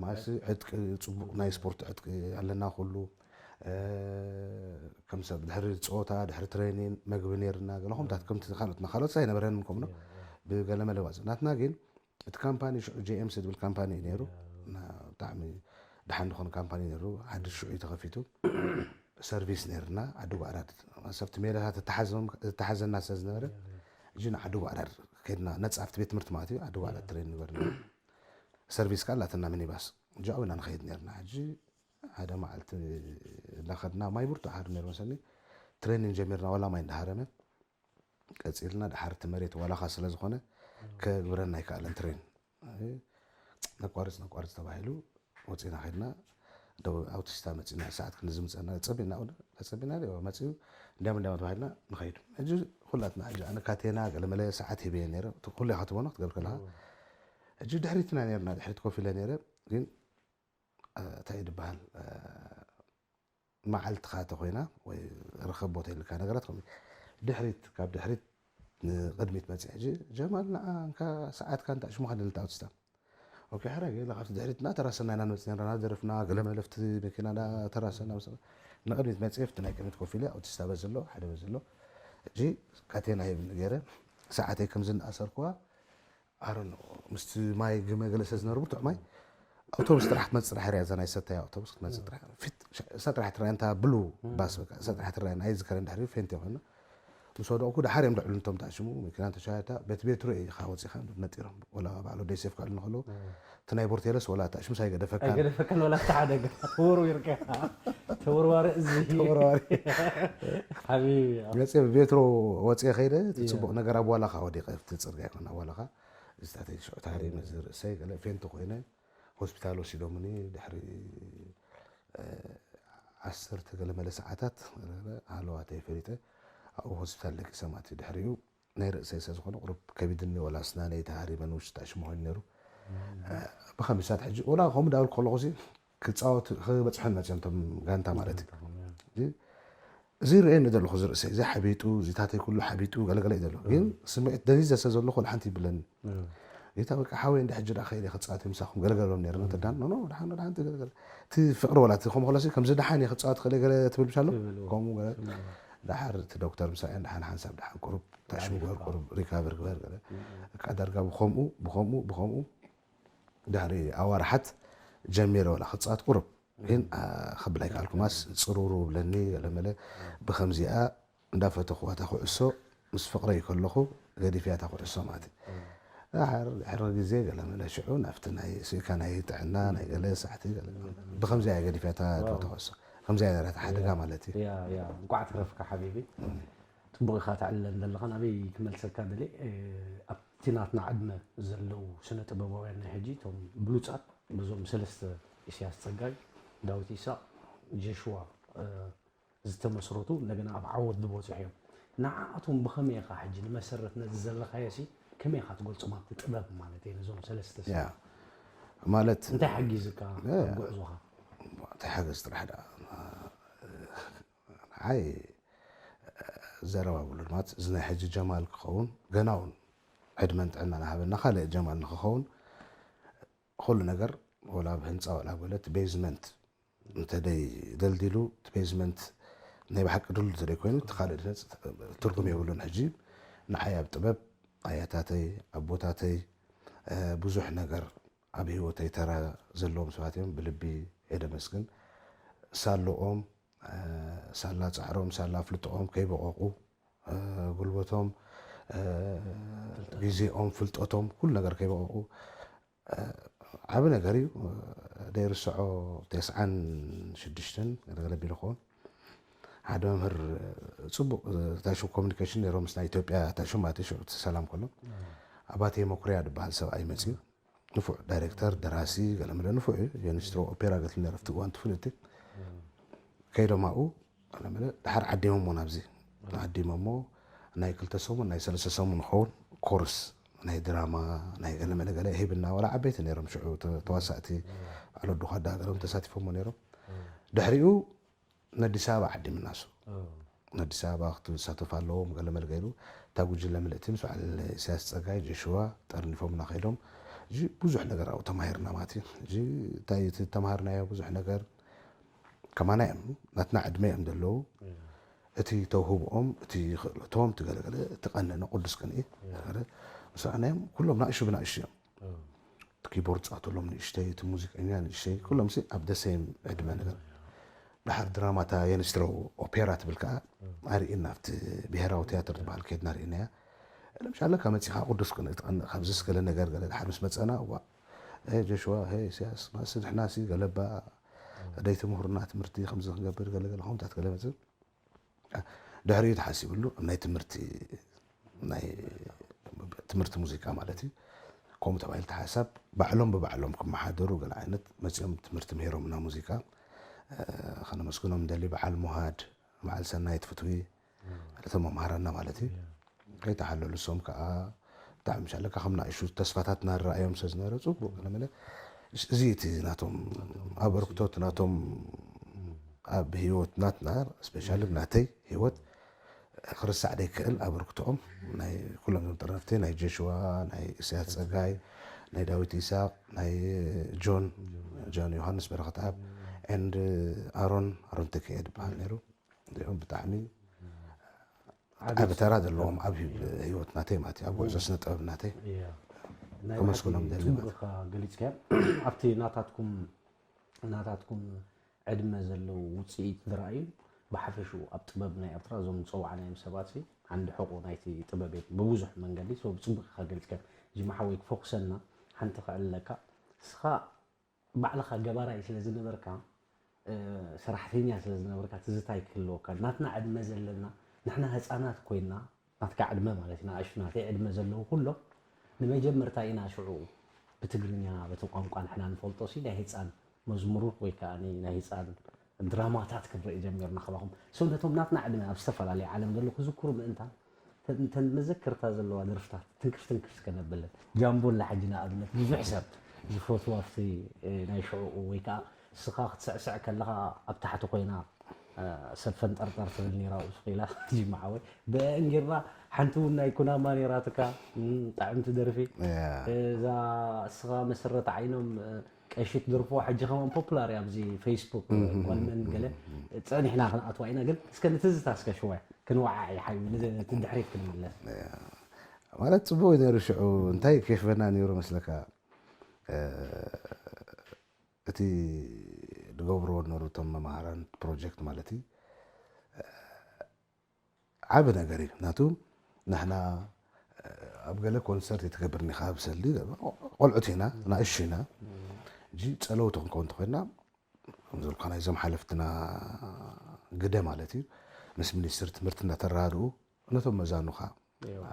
ማለሲ ዕጥቂ ጽቡቕ ናይ ስፖርት ዕጥቂ ኣለና። ኩሉ ከም ሰብ ድሕሪ ጸወታ ድሕሪ ትሬኒን መግቢ ነርና ገለኹምታት ከምቲ ካልኦትና ካልኦት ኣይነበረን። ከምኖ ብገለ መለ ዋጽእ ናትና ግን እቲ ካምፓኒ ሽዑ ጄኤምሲ ዝብል ካምፓኒ እዩ ነይሩ። ብጣዕሚ ደሓን ዝኾነ ካምፓኒ ነይሩ። ሓድሽ ሽዑ እዩ ተኸፊቱ። ሰርቪስ ነርና ዓዲ ጓዕዳድ ሰብቲ ሜዳታት ዝተሓዘና ስለ ዝነበረ እጂ ንዓዲ ጓዕዳድ ከድና ነፃ ኣብቲ ቤት ትምህርቲ ማለት እዩ። ዓዲ ጓዕዳድ ትሬን ንበር ሰርቪስ ከዓ ላትና ሚኒባስ እጃኡ ኢና ንኸይድ ነርና። ሕጂ ሓደ መዓልቲ እናኸድና ማይ ብርቱ ሓር ነሩ መሰኒ ትሬኒን ጀሚርና ዋላ ማይ እንዳሃረመ ቀፂልና ድሓር እቲ መሬት ዋላኻ ስለ ዝኾነ ከግብረና ኣይከኣለን። ትሬን ነቋርፅ ነቋርፅ ተባሂሉ ወፂና ከድና። ደው ኣውቲስታ መፂና ሰዓት ክንዝምፀና ፀቢና ፀቢና መፂኡ እንዲያም እንዲያም ተባሂልና ንኸይዱ። ሕጂ ኩላትና ሕጂ ኣነ ካቴና ገለመለ ሰዓት ሂበየ ነረ። ኩሉ ኢኻ ትበኖ ክትገብር ከለኻ ሕጂ ድሕሪትና ነርና ድሕሪት ኮፍ ኢለ ነረ። ግን እንታይ ድበሃል መዓልትኻ ተኮይና ወይ ርኸብ ቦታ ኢልካ ነገራት ከም ድሕሪት ካብ ድሕሪት ንቅድሚት መፅእ ሕጂ ጀማል ንዓ እንካ ሰዓትካ እንታ ሽሙኻ ደልታ ኣውትስታ ኦኬ። ሕራይ ገለ ካብቲ ድሕሪት እናተራሰና ኢና ንመፅእ ነርና እናደረፍና ገለ መለፍቲ መኪና እናተራሰና ንቅድሚት መፅእ ፍቲ ናይ ቅድሚት ኮፍ ኢለ ኣውትስታ በዚ ኣሎ ሓደ በዚ ኣሎ። ሕጂ ካቴና ሂብኒ ገይረ ሰዓተይ ከምዚ እናኣሰርኩዋ ኣረን ምስቲ ማይ ግመ ገለ ስለ ዝነበረ ብርቱዕ ማይ ኣውቶቡስ ጥራሕ ክትመፅእ ጥራሕ ርያ እዛ ናይ ሰተያ ኣውቶቡስ ክትመፅእ ጥራሕ ፊት እሳ ጥራሕ ትረአ እንታ ብሉ ባስ በቃ እሳ ጥራሕ ትረአ ናይ ዝከረን ድሕሪ ፌንት ይኾና ምስ ወደቕኩ ድሓር እዮም ደዕሉ እንቶም ተኣሽሙ መኪና ተሻታ ቤት ቤት ርእ ኢኻ ወፂኻ ነጢሮም ወላ ባዕሉ ደይሴፍ ክዕሉ ንኸሎ እቲ ናይ ቦርቴለስ ወላ ተኣሽሙ ሳይገደፈካ ኣይገደፈካን ወላ ተሓደገ ተወርዊርካ ተወርዋሪ እዚ ተወርዋሪ ሓቢቢ መፅእ ብቤትሮ ወፅእ ከይደ እቲ ፅቡቕ ነገር ኣብ ዋላኻ ወዲቐ ኣብቲ ፅርግያ ይኮን ኣብ ዋላኻ እዚታተይ ሽዑ ተሃሪመ እዚ ርእሰይ ገለ ፌንት ኮይነ ሆስፒታል ወሲዶምኒ ድሕሪ ዓሰርተ ገለ መለ ሰዓታት ሃለዋተይ ፈሊጠ ኣብኡ ሆስፒታል ደቂሰ ማለት እዩ። ድሕሪኡ ናይ ርእሰይ ስለ ዝኾነ ቁሩብ ከቢድኒ ወላ ስናነይ ተሃሪመ ንውሽጢ ኣሽሙ ኮይኑ ነይሩ። ብኸምሳት ሕጂ ወላ ከምኡ ዳብል ከለኹ ክፃወት ክበፅሖን መፅኦም ቶም ጋንታ ማለት እዩ። እዚ ርእየኒ ዘለኹ ዝርእሰ እዚ ሓቢጡ እዚታተይ ኩሉ ሓቢጡ ገለገለ እዩ ዘሎ ግን ስምዒት ደንዚዘ ስለ ዘለኹ ወላ ሓንቲ ይብለኒ ጌታ በቃ ሓወይ እንዳ ሕጂ ደኣ ከይደ ክፃወት ምሳኹም ገለገሎም ነርና ተዳን ኖ ኖ ደሓን ደሓን ገለገለ እቲ ፍቅሪ ወላ እቲ ከም ከለሲ ከምዚ ደሓን እየ ክፃወት ክእለ ገለ ትብል ብሻሎ ከምኡ ገለ ደሓር እቲ ዶክተር ምሳኤን ደሓን ሓንሳብ ደሓን ቁሩብ ታሽሙ ግበር ቁሩብ ሪካቨር ግበር ገለ በቃ ዳርጋ ብኸምኡ ብኸምኡ ብኸምኡ ድሕሪ ኣዋርሓት ጀሚረ ወላ ክፃወት ቁሩብ ግን ክብል ኣይከኣልኩማስ ፅሩሩ ብለኒ ገለመለ ብከምዚኣ እንዳፈተኹዋ እታ ኩዕሶ ምስ ፍቕረይ ከለኹ ገዲፍያ እታ ኩዕሶ ማለት እዩ። ድሕሪ ግዜ ገለመለ ሽዑ ናብቲ ናይ ስኢካ ናይ ጥዕና ናይ ገለ ሳዕቲ ብከምዚኣ እየ ገዲፍያ እታ ኩዕሶ ከምዚኣ ነራ ሓደጋ ማለት እዩ። እንቋዕ ተረፍካ ሓቢቢ። ፅቡቕ ኢኻ ተዕልለን ዘለኻ ናበይ ክመልሰካ ደለ ኣብቲ ናትና ዕድመ ዘለዉ ስነ ጥበባውያን ናይ ሕጂ እቶም ብሉፃት በዞም ሰለስተ ኢሳያስ ፀጋይ ዳዊት ኢሳቕ ጀሽዋ ዝተመስረቱ እንደገና ኣብ ዓወት ዝበፅሑ እዮም ንዓኣቶም ብኸመይ ኢኻ ሕጂ ንመሰረት ነዚ ዘለኻዮ ሲ ከመይ ኢኻ ትገልፆም ኣብቲ ጥበብ ማለት እየ ነዞም ሰለስተ ያ ማለት እንታይ ሓጊዝካ ኣብ ጉዕዞኻ እንታይ ሓገዝ ጥራሕ ደኣ ንዓይ ዘረባ ብሉ ማለት እዚ ናይ ሕጂ ጀማል ክኸውን ገና እውን ዕድመን ጥዕናን ሃበና ካልእ ጀማል ንክኸውን ኩሉ ነገር ወላ ኣብ ህንፃ ወላ ኣብ ገለ እቲ ቤዝመንት እንተደይ ደልዲሉ እቲ ቤዝመንት ናይ ብሓቂ ድሉ እንተደይ ኮይኑ እቲ ካልእ ድነፅ ትርጉም የብሉን ሕጂ ንዓይ ኣብ ጥበብ ኣያታተይ ኣቦታተይ ብዙሕ ነገር ኣብ ህይወተይ ተራ ዘለዎም ሰባት እዮም ብልቢ የደመስግን ሳልኦም ሳላ ፃዕሮም ሳላ ፍልጥኦም ከይበቐቑ ጉልበቶም ግዜኦም ፍልጠቶም ኩሉ ነገር ከይበቐቑ ዓብ ነገር እዩ ደይርስዖ ተስዓን ሽዱሽተን ገለገለ ቢሉ ክኸውን ሓደ መምህር ፅቡቅ ታሹ ኮሚኒኬሽን ነይሮም ምስ ናይ ኢትዮጵያ ታሹ ማለት ሽዑ ሰላም ከሎ ኣባቴ መኩርያ ዝበሃል ሰብኣይ መፅዩ ንፉዕ ዳይሬክተር ደራሲ ገለመለ ንፉዕ እዩ የንስትሮ ኦፔራ ገትል ነረፍቲ እዋን ትፍልጥ ከይዶም ኣብኡ ገለመለ ድሓር ዓዲሞሞ ናብዚ ዓዲሞሞ ናይ ክልተ ሰሙን ናይ ሰለስተ ሰሙን ኸውን ኮርስ ናይ ድራማ ናይ ገለመለ ገለ ሂብና። ወላ ዓበይቲ ነይሮም ሽዑ ተ- ተዋሳእቲ በዓል ወዲ ኳዳ ገሎም ተሳቲፎሞ ነይሮም። ድሕሪኡ ንኣዲስ ኣበባ ዓዲምና እሱ ንኣዲስ ኣበባ ክትሳተፍ ኣለዎም ገለመለ ገይሩ። እታ ጉጅለ ምልእቲ ምስ በዓል ኢሳያስ ጸጋይ ጀሽዋ ጠርኒፎምና ከይዶም። እዚ ብዙሕ ነገር ኣብኡ ተማሂርና ማለት እዩ። እዚ እንታይ እቲ ተማሃርናዮ ብዙሕ ነገር ከማና እዮም ናትና ዕድመ እዮም ዘለዉ። እቲ ተውህብኦም እቲ ክእለቶም እቲ ገለገለ እቲ ቀንነ ቅዱስ ቅንኢ ምስናዮም ኩሎም ናእሹ ብናእሹ እዮም። እቲ ኪቦርድ ፃእተሎም ንእሽተይ እቲ ሙዚቀኛ ንእሽተይ ኩሎም ሲ ኣብ ደሰይም ዕድመ ነገር። ድሓር ድራማታ የንስትረው ኦፔራ ትብል ከዓ ኣርእና ኣብቲ ብሄራዊ ትያትር ትበሃል ከድና ርእናያ። ለምሻለ ካብ መፂኻ ቅዱስ ቅንኢ ትቐንእ ካብዚ ስገለ ነገር ገለ ድሓር ምስ መፀና እዋ ጆሽዋ ሄ ኢሳያስ ማሲ ድሕና ሲ ገለባ ደይቲ ምሁርና ትምህርቲ ከምዚ ክንገብር ገለገለ ከምታት ገለ መፅእ ድሕሪኡ ተሓሲብሉ ኣብ ናይ ትምህርቲ ናይ ትምህርቲ ሙዚቃ ማለት እዩ። ከምኡ ተባሂሉ ተሓሳብ ባዕሎም ብባዕሎም ክመሓደሩ ገለ ዓይነት መፂኦም ትምህርቲ ምሂሮምና ሙዚቃ። ከነመስግኖም ደሊ በዓል ሙሃድ በዓል ሰናይት ፍትዊ እቶም መምሃራና ማለት እዩ። ከይተሓለሉ እሶም ከዓ ብጣዕሚ ሻለካ ከም ናእሹ ተስፋታት እናረኣዮም ስለ ዝነበረ ፅቡቅ ገለመለ እዚ እቲ ናቶም ኣበርክቶት ናቶም ኣብ ህይወት ናትና ስፔሻሊ ናተይ ህይወት ክርሳዕ ደይክእል ኣበርክቶኦም ናይ ኩሎም ዞም ጠረፍቲ ናይ ጆሽዋ ናይ እስያስ ፀጋይ ናይ ዳዊት ኢሳቅ ናይ ጆን ጆን ዮሃንስ በረኸት ኣብ ኤንድ ኣሮን ኣሮን ተክኤ ዝበሃል ነይሩ። እዚኦም ብጣዕሚ ዓቢ ተራ ዘለዎም ኣብ ህይወት ናተይ ማለት እዩ ኣብ ጉዕዞ ስነ ጥበብ ናተይ ከመስግኖም ደሊ ማለት ገሊፅካዮ ኣብቲ ናታትኩም ናታትኩም ዕድመ ዘለዉ ውፅኢት ዝረኣዩ ብሓፈሽኡ ኣብ ጥበብ ናይ ኤርትራ እዞም ዝፀዋዕናዮም ሰባት ዓንዲ ሕቁ ናይቲ ጥበብ እዮም ብብዙሕ መንገዲ ብፅቡቅ ኢካ ገሊፅካዮ ጅማ ሓወይ ክፈኩሰና ሓንቲ ክዕልለካ እስኻ ባዕልኻ ገባራይ ስለ ዝነበርካ ሰራሕተኛ ስለ ዝነበርካ ትዝታይ ክህልወካ ናትና ዕድመ ዘለና ንሕና ህፃናት ኮይና ናትካ ዕድመ ማለት እዩ ንኣሽቱ ናተይ ዕድመ ዘለዉ ኩሎም ንመጀመርታ ኢና ሽዑ ብትግርኛ በቲ ቋንቋ ንሕና ንፈልጦ ሲ ናይ ህፃን መዝሙሩ ወይ ከዓ ናይ ህፃን ድራማታት ክንርኢ ጀሚርና ካባኹም so ነቶም ናትና ዕድመ ኣብ ዝተፈላለየ ዓለም ዘለዉ ክዝክሩ ምእንታን እተን መዘክርታ ዘለዋ ደርፍታት ትንክፍ ትንክፍ እስከ ነብለን ጃምቦ ኣላ ሕጂ ንኣብነት ብዙሕ ሰብ ዝፈትዋ ኣብቲ ናይ ሽዕኡ ወይ ከዓ እስኻ ክትስዕስዕ ከለኻ ኣብ ታሕቲ ኮይና ሰብ ፈንጠርጠር ትብል ነይራ ኣብኡ ስቕ ኢላ ጂማ ሓወይ ብአእን ጌርና ሓንቲ እውን ናይ ኩናማ ነይራትካ ጥዕምቲ ደርፊ እዛ እስኻ መሰረት ዓይኖም ቀሺ ትደርፎ ሕጂ ከማን ፖፑላር እያ ኣብዚ ፌስቡክ ጓልመን ገለ ጸኒሕና ክንኣትዋ ኢና ግን እስከ ንትዝታ እስከ ሽወያ ክንወዓዕ እዩ ሓቢቢ ነቲ ድሕሪት ክንምለስ ማለት ጽቡቅ እዩ ነይሩ ሽዑ እንታይ ኬፍበና ነይሩ መስለካ እቲ ዝገብርዎ ነሩ እቶም መምሃራን ፕሮጀክት ማለት እዩ ዓቢ ነገር እዩ ናቱ ንሕና ኣብ ገለ ኮንሰርት ይትገብር ኒኻ ብሰልዲ ቆልዑት ኢና ናእሹ ኢና እጂ ጸለውቲ ክንከውን ተኮይና ከምዘልካ ናይዞም ሓለፍትና ግደ ማለት እዩ ምስ ሚኒስትር ትምህርቲ እናተራድኡ ነቶም መዛኑኻ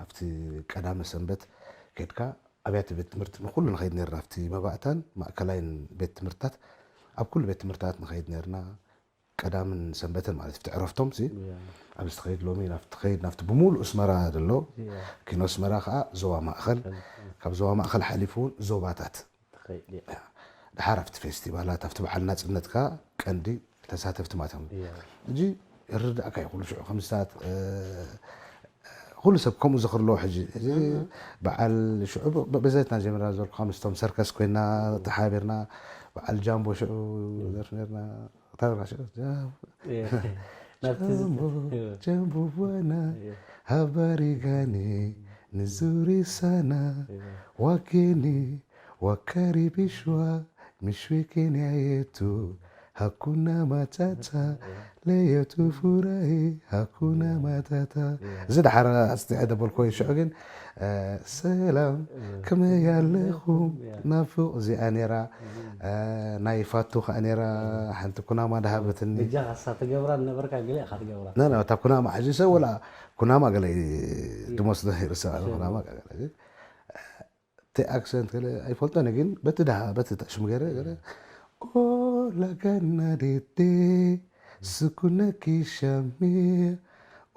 ኣብቲ ቀዳመ ሰንበት ከድካ ኣብያተ ቤት ትምህርቲ ንኩሉ ንኸይድ ነርና ኣብቲ መባእታን ማእከላይን ቤት ትምህርትታት ኣብ ኩሉ ቤት ትምህርትታት ንኸይድ ነርና ቀዳምን ሰንበትን ማለት ኣብቲ ዕረፍቶም ሲ ኣብዚ ትኸይድ ሎሚ ናብቲ ትኸይድ ናብቲ ብምሉእ እስመራ ዘሎ ኪኖ እስመራ ከዓ ዞባ ማእኸል ካብ ዞባ ማእኸል ሓሊፉ እውን ዞባታት ድሓር ኣብቲ ፌስቲቫላት ኣብቲ በዓል ናፅነትካ ቀንዲ ተሳተፍቲ ማለት እዮም እጂ ይርዳእካ እዩ ኩሉ ሽዑ ከምስታት ኩሉ ሰብ ከምኡ ዝኽር ኣለዎ ሕጂ እዚ በዓል ሽዑ በዘትና ጀምራ ዘልኩ ምስቶም ሰርከስ ኮይና ተሓቢርና በዓል ጃምቦ ሽዑ ዘርፍ ነርና ጀምቦ ጀምቦ ቡዋና ሃባሪ ጋኒ ንዙሪ ሳና ዋጌኒ ዋካሪ ቢሽዋ ምሽዊ ኬንያ የቱ ሃኩና ማታታ ለየቱ ፉራሂ ሃኩና ማታታ እዚ ድሓር ኣስቲዐ ደበልኮ ሽዑ ግን ሰላም ከመይ ኣለኹም ናፍቕ እዚኣ ነራ ናይ ፋቱ ከዓ ነራ ሓንቲ ኩናማ ድሃበትኒ እጃ ካሳ ትገብራ ነበርካ ገለ ኢኻ ትገብራ ና ና እታ ኩናማ ሕጂ ሰብ ወላ ኩናማ ገለ ድመስሎ ይርሳ ኩናማ ገለ እቲ ኣክሰንት ገለ ኣይፈልጦን ግን በቲ ድሃ በቲ ሽሙ ገለ ገለ ኦ ላጋና ዴዴ Sukuna kishamia,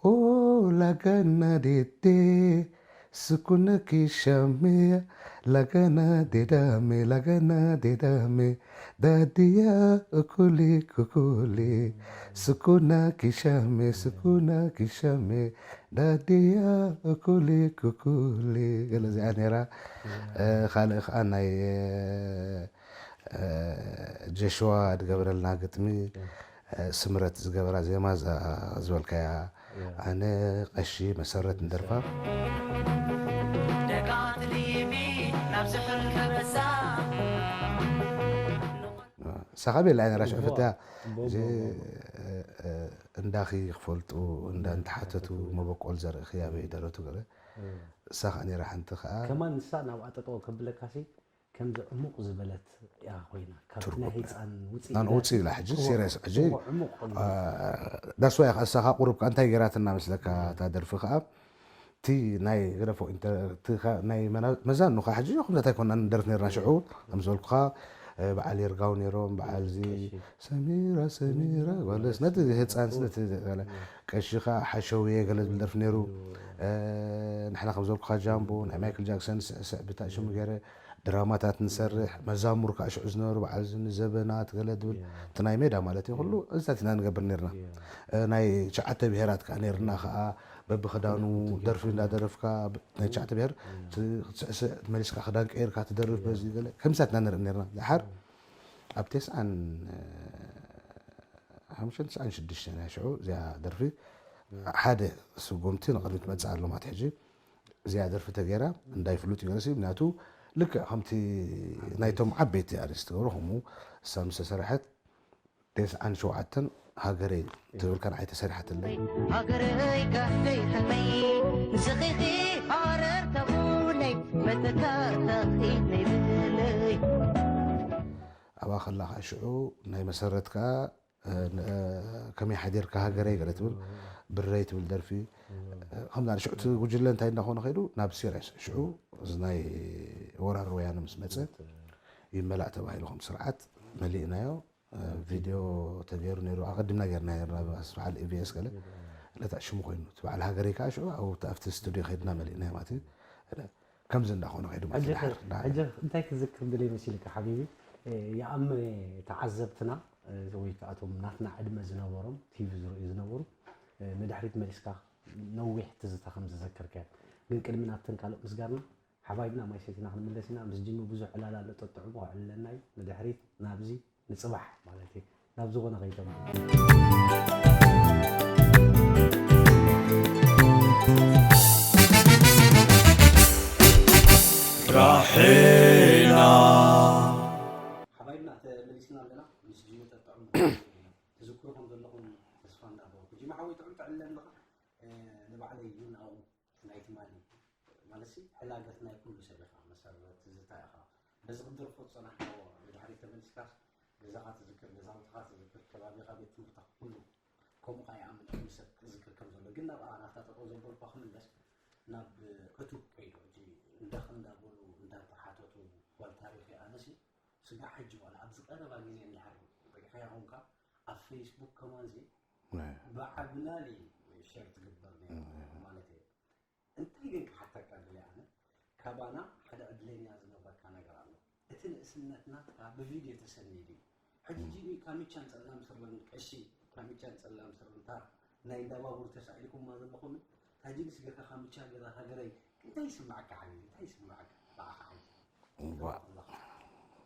oh lagana dede. Sukuna kishamia, lagana dedame, lagana dedame. Dadia okuli kukuli. Sukuna kishame, sukuna kishame. Dadia okuli kukuli. ገለ እዚኣ ነይራ። ካልእ ከዓ ናይ ጀሽዋ ዝገበረልና ግጥሚ፣ ስምረት ዝገበራ ዜማ፣ እዛ ዝበልካያ፣ ኣነ ቀሺ መሰረት ንደርፋ። ደቃት ሊቢ ናብ ዝሕል ከበሳ። ሳኻ ቤላ ነራ ሽዕፍታ። እንዳኺ ክፈልጡ እንዳ እንተሓተቱ፣ መበቆል ዘርእኺ ኣበይ ደረቱ ገለ። ሳኻ ነራ ሓንቲ ከዓ ከማን ንሳ ናብ ኣጠጠው ከብለካሲ ከምዚ ዕሙቕ ዝበለት እያ ኮይና፣ ካብ ናይ ህፃን ውፅእ ናን ኢላ ውፅእ ኢላ ሕጂ፣ ዎ፣ ሲሪየስ ሕጂ፣ ዎ፣ ዕሙቕ ኮይኑ። ዳስዋ ኢኻ እሳኻ ቁሩብ ከኣ እንታይ ገይራትና መስለካ እታ ደርፊ ከኣ፣ እቲ ናይ ግረፎ ኢንተር-፣ እቲ ኸ-፣ ናይ መና-፣ መዛኑ ከኣ ሕጂ ከምዛት ኣይኮናን ንደርፍ ነርና ሽዑ፣ ከም ዝበልኩኻ፣ እ፣ በዓል ይርጋው ነይሮም፣ በዓል እዚ ቀሺ። ሰሚራ፣ ሰሚራ፣ ጓለስ፣ ነቲ ህፃንስ፣ ነቲ፣ ቀሺ ኸኣ ሓሸውየ ገለ ዝብል ደርፊ ነይሩ። እ፣ ንሕና ከም ዝበልኩኻ ጃምቦ፣ ናይ ማይክል ጃክሰን ስዕስዕ ብታ ሽሙ ገይረ ድራማታት ንሰርሕ፣ መዛሙር ከዓ ሽዑ ዝነበሩ በዓል ዝኒ ዘበናት ገለ ዝብል፣ እቲ ናይ ሜዳ ማለት እዩ፣ ኩሉ እዚታት ኢና ንገብር ነርና። እ፣ ናይ ትሽዓተ ብሄራት ከዓ ነርና ከዓ፣ በብኽዳኑ ደርፊ እንዳደረፍካ፣ ብ-፣ ናይ ትሽዓተ ብሄር ት-፣ ክትስዕስዕ፣ መሊስካ ክዳን ቀይርካ ትደርፍ፣ በዚ ገለ ከምሳት ኢና ንርኢ ነርና። ድሓር ኣብ ተስዓን ሓሙሽተን፣ ተስዓን ሽዱሽተን እያ ሽዑ እዚኣ ደርፊ። ሓደ ስጉምቲ ንቕድሚት መጽእ ኣሎ ማለት ሕጂ። እዚኣ ደርፊ ተገይራ እንዳይ ፍሉጥ ይገርሲ፣ ምክንያቱ ልክዕ ከምቲ ናይቶም ዓበይቲ ኣርእስቲ ገብሩ፣ ከምኡ እሳ ምስ ተሰርሐት፣ ተስዓን ሸውዓተን ሃገረይ ትብል ከነዓይ ተሰሪሓትለይ። ሃገረይ ካሕደይ ሕመይ፣ ዝኺኺ ሃረር ተቡለይ፣ በተካ ተኺነይ ብለይ። ኣብኣ ከላ ከዓ ሽዑ ናይ መሰረት ከዓ፣ እ፣ ን-፣ እ፣ ከመይ ሓዲርካ ሃገረይ ገለ ትብል፣ ብረይ ትብል ደርፊ። እ፣ ከምዛ ንሽዑ እቲ ጉጅለ እንታይ እንዳኾነ ከይዱ ናብ ሲሪየስ። ሽዑ እዚ ናይ ወራር ወያነ ምስ መጸ ይመላእ ተባሂሉ ከም ስርዓት መሊእናዮ። እ፣ ቪድዮ ተገይሩ ነይሩ፣ ኣቐዲምና ገይርና ነርና፣ ኣብ ኣስፋሓል ኢቢኤስ ገለ። ለታ ሽሙ ኮይኑ፣ እቲ በዓል ሃገረይ ከዓ ሽዑ ኣብኡ ኣብቲ ስቱድዮ ከይድና መሊእናዮ ማለት እዩ። ከምዚ እንዳኾነ ከይዱ ማለት እዩ። ሕጂ ድሓር፣ ድሓር። ሕጂ እንታይ ክዝክር ደልየ መሲልካ ሓቢቢ? እ፣ ይኣምን እየ ተዓዘብትና፣ እ፣ ወይ ከዓ እቶም ናትና ዕድመ ዝነበሮም ቲቪ ዝርእዩ ዝነበሩ፣ እ፣ ንድሕሪት መሊስካ ነዊሕ ትዝታ ከም ዝዘከርካዮ። ግን ቅድሚ ናብተን ካልኦት ምስጋርና፣ ሓባይብና ማይ ሰቲና ክንምለስ ኢና። ምስ ጂሚ ብዙሕ ዕላል ኣሎ፣ ጠጥዕሙ ከዕልለና እዩ። ንድሕሪት ናብዚ ንጽባሕ ማለት እዩ። ናብ ዝኾነ ከይተምልሱ። ራሒና። ሓባይብና ተመሊስና ኣለና። ምስ ጂሚ ጠጥዕሙ ትዝክሩ ከም ዘለኹም ተስፋ እንዳገበርኩ። ጂሚ ሓወይ ጥዑም ተዕልለን ኣለኻ። እ፣ ንባዕለይ እውን ኣብኡ ናይ ትማሊ ማለትሲ ሕላገት ናይ ኩሉ ሰብ ኢኻ፣ መሰረት ትዝታ ኢኻ። በዚ ክትደርፎ ዝጸናሕካዎ ንድሕሪት ተመሊስካስ ገዛኻ ትዝክር፣ ገዛውትኻ ትዝክር፣ ከባቢኻ፣ ቤት ትምህርትኻ ኩሉ ከምኡ ኸኣ ይኣምን ኩሉ ሰብ ክዝክር ከም ዘሎ። ግን ናብኣ ናብታ ጠጠው ዘበልኳ ክምለስ ናብ ዕቱብ ከይዱ ሕጂ እንዳኽ እንዳበሉ እንዳተሓተቱ ጓል ታሪኽ ኣነሲ ስጋዕ ሕጂ ዋላ ኣብዚ ቀረባ ግዜ እንድሕር ርኢኻያ ኾንካ ኣብ ፌስቡክ ከማንሲ ብዓብላሊ ሸር ትግበር ነይሩ ማለት እየ። እንታይ ግን ክሓተካ ደልየ ኣነ፣ ካባና ሓደ ዕድለኛ ዝነግረካ ነገር ኣሎ። እቲ ንእስነት ናትካ ብቪድዮ ተሰኒዱ እዩ። ሕጂ ጂሚ ካሚቻን ጸላም ስረን፣ ቀሺ ካሚቻን ጸላም ስረን፣ እታ ናይ እንዳባቡር ተሳኢልኩማ ዘለኹም፣ እታ ጂሚ ስገካ ካሚቻ ገዛ ሃገረይ፣ እንታይ ይስምዓካ ሓቢቢ? እንታይ ይስምዓካ? ብኣኻ ሕጂ። ዋ፣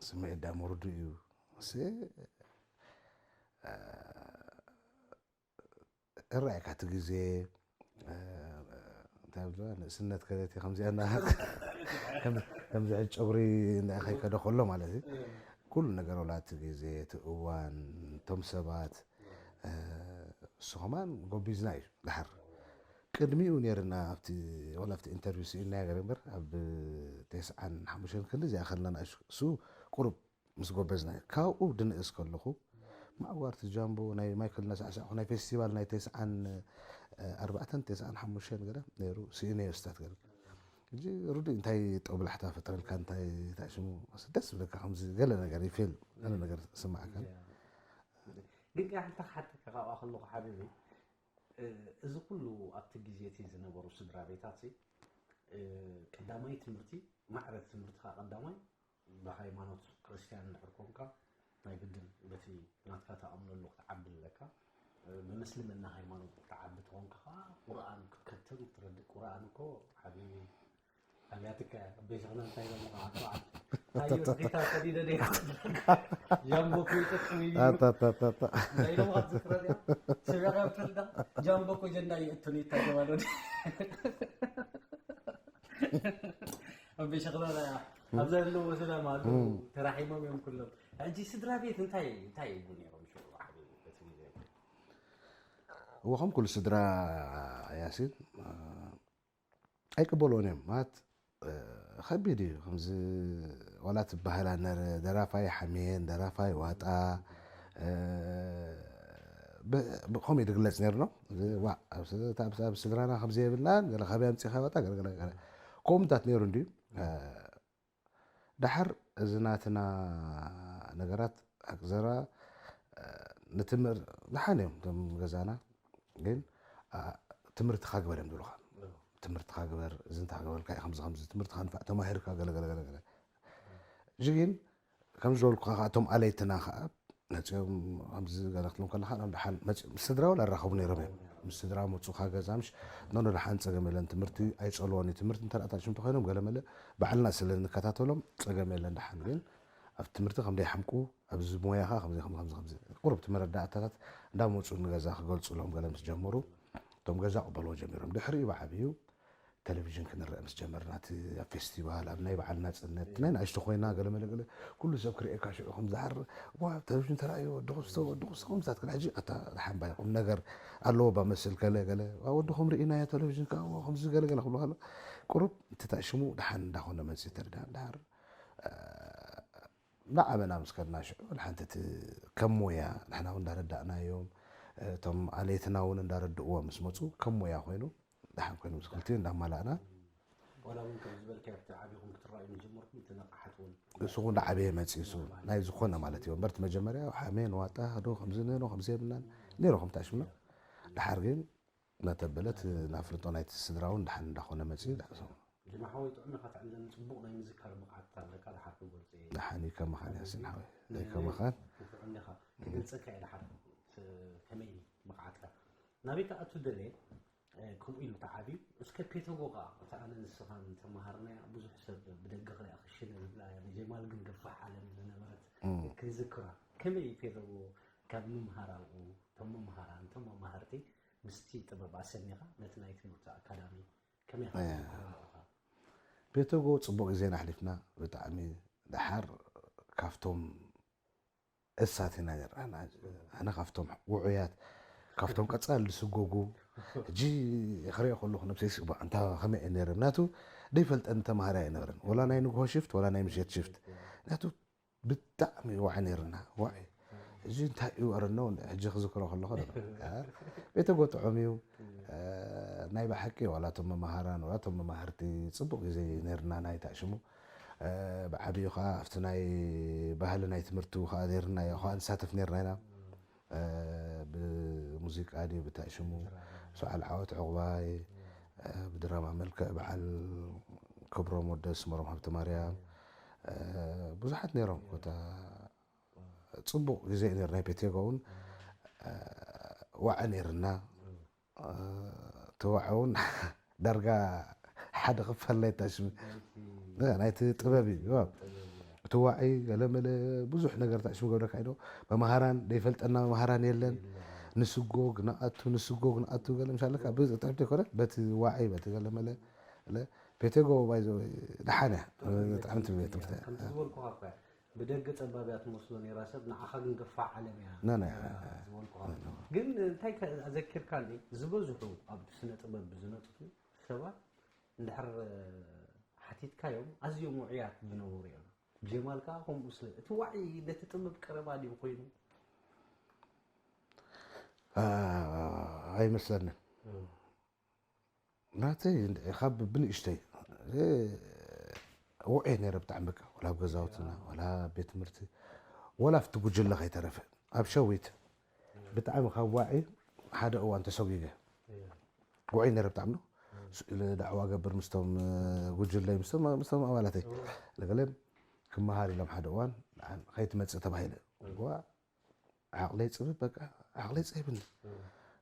ስምዒት ዳ ምርዱ እዩ። ስ-፣ እ፣ እራይካ እቲ ግዜ፣ እ፣ እንታይ ብሎ፣ ንእስነት ከደት ከምዚኣ እና ከም፣ ከምዚ ሕጂ ጨጉሪ እንዳ ከይከደ ከሎ ማለት እዩ። ኩሉ ነገር ወላ እቲ ግዜ፣ እቲ እዋን፣ እቶም ሰባት፣ እ፣ እሱ ከማን ጎቢዝና እዩ ድሓር። ቅድሚኡ ነይርና ኣብቲ፣ ወላ ኣብቲ ኢንተርቪው ስኢልና ገለ እምበር፣ ኣብ ተስዓን ሓሙሽተን ክንዲ እዚኣ ከለና እሱ ቁሩብ ምስ ጎበዝና እዩ። ካብኡ ድንእስ ከለኹ፣ ማዕዋርቲ ጃምቦ፣ ናይ ማይክል እናሳዕሳዕኹ፣ ናይ ፌስቲቫል ናይ ተስዓን ኣርባዕተን፣ ተስዓን ሓሙሽተን ገለ ነይሩ፣ ስኢነዮ ስታት ገለ። ሕጂ ርዱእ እንታይ ጦብላሕታ ፈጥረልካ፣ እንታይ ታሽሙ፣ ደስ ዝብለካ፣ ከምዚ ገለ ነገር ይፌል፣ ገለ ነገር ዝስማዓካ። ግን ከ ሓንቲ ክሓተካ ካብኣ ከለኹ ሓቢቢ፣ እ፣ እዚ ኩሉ ኣብቲ ግዜ እቲ ዝነበሩ ስድራ ቤታት እ፣ ቀዳማይ ትምህርቲ፣ ማዕረ ትምህርቲ ከኣ ቀዳማይ ብሃይማኖት ክርስትያን እንድሕር ኮንካ፣ ናይ ግድን በቲ ናትካ ትኣምነሉ ክትዓቢ ኣለካ። እ፣ ብምስልምና ሃይማኖት ክትዓቢ ተኾንካ ከኣ ቁርኣን ክትከተብ ክትረድእ። ቁርኣን እኮ ሓቢቢ ኣብያትካ እያ። ኣቦይ ሸኽና እንታይ ኢሎምኻ? ኣቶ ዓሊ፣ ኣዮ ኣዴታ ቀዲደ ደይ ጃምቦ እኮ ይጠጥም እዩ። ኣታታታታ። እንታይ ኢሎምኻ ትዝክረን እያ? ስሚዕካ ትፈልጥ ዶ? ጃምቦ እኮ ጀንዳ ይእቱን እዩ፣ እንታይ ተባለ? ኣቦይ ሸኽና ኣብዚ ኣለዎ ሰላም ኣለዉ። ተራሒሞም እዮም ኩሎም። ሕጂ ስድራ ቤት እንታይ እንታይ ይብሉ ነይሮም ሽዑ ሓቢቢ በቲ ግዜ? እዎ፣ ከም ኩሉ ስድራ ያሲን፣ እ፣ ኣይቅበልዎን እዮም። ማለት፣ እ፣ ከቢድ እዩ። ከምዚ ዋላ ትበሃላ ነረ ደራፋይ ሓሜን፣ ደራፋይ ዋጣ፣ እ፣ ብ-፣ ብ-፣ ከምኡ እዩ ዝግለጽ ነይሩ ነው። እዚ ዋ፣ ኣብ ስ-፣ ኣብ፣ ኣብ ስድራና ከምዚ የብልናን፣ ገለ ካበይ ኣምጺእካ ዋጣ፣ ገለ፣ ገለ፣ ገለ። ከምኡታት ነይሩ እንድዩ። እ፣ ደሓር እዚ ናትና ነገራት ኣቅዘራ፣ እ፣ ንትምህር-፣ ደሓን እዮም እቶም ገዛና፣ ግን፣ እ፣ ትምህርትኻ ግበር እዮም ዝብሉኻ። ትምህርትኻ ግበር፣ እዚ እንታይ ክገብረልካ እዩ፣ ከምዚ፣ ከምዚ፣ ትምህርትኻ ንፋዕ ተማሂርካ፣ ገለ፣ ገለ፣ ገለ፣ ገለ። እዚ ግን ከም ዝበልኩኻ ኸዓ፣ እቶም ኣለይትና ኸዓ መጺኦም ከምዚ ገለ ክትብሎም ከለኻ፣ ናብ ደሓን መጺኦም ምስ ስድራ ወላ ኣራኸቡ ነይሮም እዮም። ምስ ስድራ መጹኻ ገዛ፣ ምሽ፣ ኖ፣ ኖ፣ ደሓን ጸገም የለን፣ ትምህርቲ ኣይጸልዎን እዩ። ትምህርቲ እንተ ደኣ ታሽም እንተኾይኖም፣ ገለ መለ ባዕልና ስለ እንከታተሎም፣ ጸገም የለን። ደሓን ግን ኣብ ትምህርቲ ከም ደይሓምቁ፣ ኣብዚ ሞያኻ ከምዚ፣ ከምዚ፣ ከምዚ፣ ከምዚ፣ ቁሩብ እቲ መረዳእታታት እንዳመጹ ንገዛ ክገልጹሎም ገለ ምስ ጀመሩ፣ እቶም ገዛ ክቕበልዎ ጀሚሮም። ድሕሪኡ ብዓብዩ ቴሌቪዥን ክንረአ ምስ ጀመርና፣ እቲ ኣብ ፌስቲቫል፣ ኣብ ናይ በዓል ናጽነት፣ ናይ ንኣሽቱ ኮይና፣ ገለ መለ ገለ፣ ኩሉ ሰብ ክርእየካ ሽዑ ከም ዝሓር፣ "ዋ፣ ኣብ ቴሌቪዥን ተራእዩ፣ ወዲ ክስቶ፣ ወዲ ክስቶ" ከምዚታት። ግን ሕጂ ኣታ ደሓን ባይ ቁም ነገር ኣለዎ ባ መስል፣ ገለ ገለ፣ "ዋ፣ ወድኹም ርኢናዮ ቴሌቪዥን ከኣ፣ ዋ፣ ከምዚ ገለ ገለ" ክብሉ ከሎ፣ ቁሩብ እቲ ታሽሙ ደሓን እንዳኾነ መጽእ ተርዳ። ድሓር፣ እ፣ እናዓበና ምስ ከድና ሽዑ፣ ንሓንቲ እቲ ከም ሞያ ንሕና እውን እንዳረዳእናዮም፣ እቶም ኣለይትና እውን እንዳረድእዎ ምስ መጹ፣ ከም ሞያ ኮይኑ፣ ደሓን ኮይኑ ምስ ክልቲኡ እንዳማላእና። ዋላ እውን ከም ዝበልካዮ ኣብቲ ዓቢኹም ክትረኣዩ ምስ ጀመርኩም፣ እቲ ንቕሓት እውን እሱ እውን እንዳዓበየ መጺኡ፣ እሱ ናይ ዝኾነ ማለት እዩ። እምበር እቲ መጀመርያ ሓሜን ዋጣ ዶ ከምዚ ነይሩ፣ ከምዚ የብልናን ነይሩ፣ ከም ታሽምና። ደሓር ግን እናተበለት፣ ናፍልጦ ናይቲ ስድራ እውን ደሓን እንዳኾነ መጺኡ፣ ደሓን ሰው። ጅማ ሓወይ፣ ጥዑም ኢኻ ተዕልለኒ፣ ጽቡቕ ናይ ምዝካር ብቕዓት ኣለካ፣ ደሓር ክገልጾ እየ። ደሓን እዩ፣ ከማኻን ያሲን ሓወይ። ንዕለይ ከማኻን። ንፉዕ እንዲኻ፣ ክገልጸካ እየ ደሓር፣ ስ-፣ ከመይ እዩ ብቕዓትካ። ናበይ ትኣቱ ደልየ፣ እ፣ ከምኡ ኢሉ ተዓብዩ። እስከ ፔተጎ ኸኣ፣ እታ ኣነ ንስኻን ተመሃርናያ፣ ብዙሕ ሰብ ብደገ ክሪኣ ክሽነ ዝብላ እያ፣ ንጀማል ግን ገፋሕ ዓለም ዝነበረት እም። ክንዝክራ። ከመይ እዩ ፔተጎ ካብ ምምሃር ኣብኡ፣ እቶም መምሃራን፣ እቶም መማህርቲ ምስቲ ጥበብ ኣሰኒኻ ነቲ ናይ ትምህርቲ ኣካዳሚ ከመይ ኢኻ እያ። ትረድኦ ኢኻ? ፔተጎ ጽቡቕ ግዜና ኣሕሊፍና፣ ብጣዕሚ ደሓር ካብቶም እሳት ኢና ነርና። ኣነ ካብቶም ውዑያት፣ ካብቶም ቀጻሊ ዝስጎጉ፣ ሕጂ ክሪኦ ከለኹ ነብሰይ ስባ፣ ኣንታ ከመይ እየ ነይረ? ምክንያቱ ደይፈልጠኒ ተማሃራይ ኣይነበረን። ወላ ናይ ንግሆ ሽፍት፣ ወላ ናይ ምሸት ሽፍት። ምክንያቱ ብጣዕሚ ዋዒ ነይርና፣ ዋዒ። እዚ እንታይ እዩ? ኣረ ኖ፣ ሕጂ ክዝክሮ ከለኹ፣ ኖ፣ ኖ። አ፣ ቤተ ጎጥዖም እዩ። እ፣ ናይ ብሓቂ ዋላ እቶም መማሃራን፣ ዋላ እቶም መማህርቲ ጽቡቕ ግዜ ነይርና፣ ናይ ታሽሙ። እ፣ ብዓብዩ ኸኣ ኣብቲ ናይ ባህሊ ናይ ትምህርቲ ኸኣ ነይርና፣ ኸኣ ንሳተፍ ነይርና ኢና። እ፣ ብሙዚቃ ድዩ፣ ብታሽሙ፣ ሰዓል ዓወት ዕቑባይ፣ እ፣ ብድራማ መልክዕ በዓል ክብሮም ወደ ኣስመሮም ሃብተማርያም፣ እ፣ ብዙሓት ነይሮም። ኮታ ጽቡቕ ግዜ እዩ ነይሩ። ናይ ፔቴጎ እውን፣ እ፣ ዋዒ ነይርና። እ፣ እቲ ዋዒ እውን ዳርጋ ሓደ ክፋል ናይታ ሽም-፣ ናይቲ ጥበብ እዩ። እቲ ዋዒ ገለመለ ብዙሕ ነገር ታሽሙ ገብረካ ኢዶ። መምሃራን፣ ዘይፈልጠና መምሃራን የለን። ንስጎግ ንኣቱ፣ ንስጎግ ንኣቱ ገለ ምሻለካ፣ ብጥዕምቲ ኣይኮነን። በቲ ዋዒ፣ በቲ ገለመለ፣ ለ-፣ ፔቴጎ ባይዞ ደሓን እያ። ጥዕምቲ ቤት ትምህርቲ እያ። ከምቲ ዝበልኩኻ እኮ እያ። ብደገ ጸባብ እያ ትመስሎ ነይራ ሰብ፣ ንዓኻ ግን ገፋሕ ዓለም እያ ና፣ ና፣ ነይራ ና፣ ና። ዝበልኩኻ። ና፣ ና። ግን እንታይ ከ-፣ ኣዘኪርካኒ፣ ዝበዝሑ ኣብ ስነ ጥበብ ዝነጥፉ ሰባት እንድሕር ሓቲትካዮም፣ ኣዝዮም ውዑያት ዝነበሩ እዮም። ጀማል ከኣ ከምኡ ስለ፣ እቲ ዋዒ ነቲ ጥበብ ቀረባ ድዩ ኮይኑ? ኣ-፣ ኣይመስለንን። እም። ናተይ እንድ-፣ ካብ ብንእሽተይ፣ እ፣ ውዑይ ነይረ ብጣዕሚ በቃ። ወላ ኣብ ገዛውትና፣ ወላ ኣብ ቤት ትምህርቲ፣ ወላ ኣብቲ ጉጅለ ከይተረፈ። ኣብ ሸዊት፣ ብጣዕሚ ካብ ዋዒ ሓደ እዋን ተሰጒገ። ውዑይ ነይረ ብጣዕሚ ነው። ስኢለ ዳዕዋ ገብር ምስቶም፣ እ፣ ጉጅለይ፣ ምስቶም፣ ምስቶም ኣባላተይ። ገለገለ ክመሃር ኢሎም ሓደ እዋን፣ ንዓን ከይትመጽእ ተባሂለ። እዋ፣ ዓቕለይ ጽብብ፣ በቃ፣ ዓቕለይ ጸይብኒ።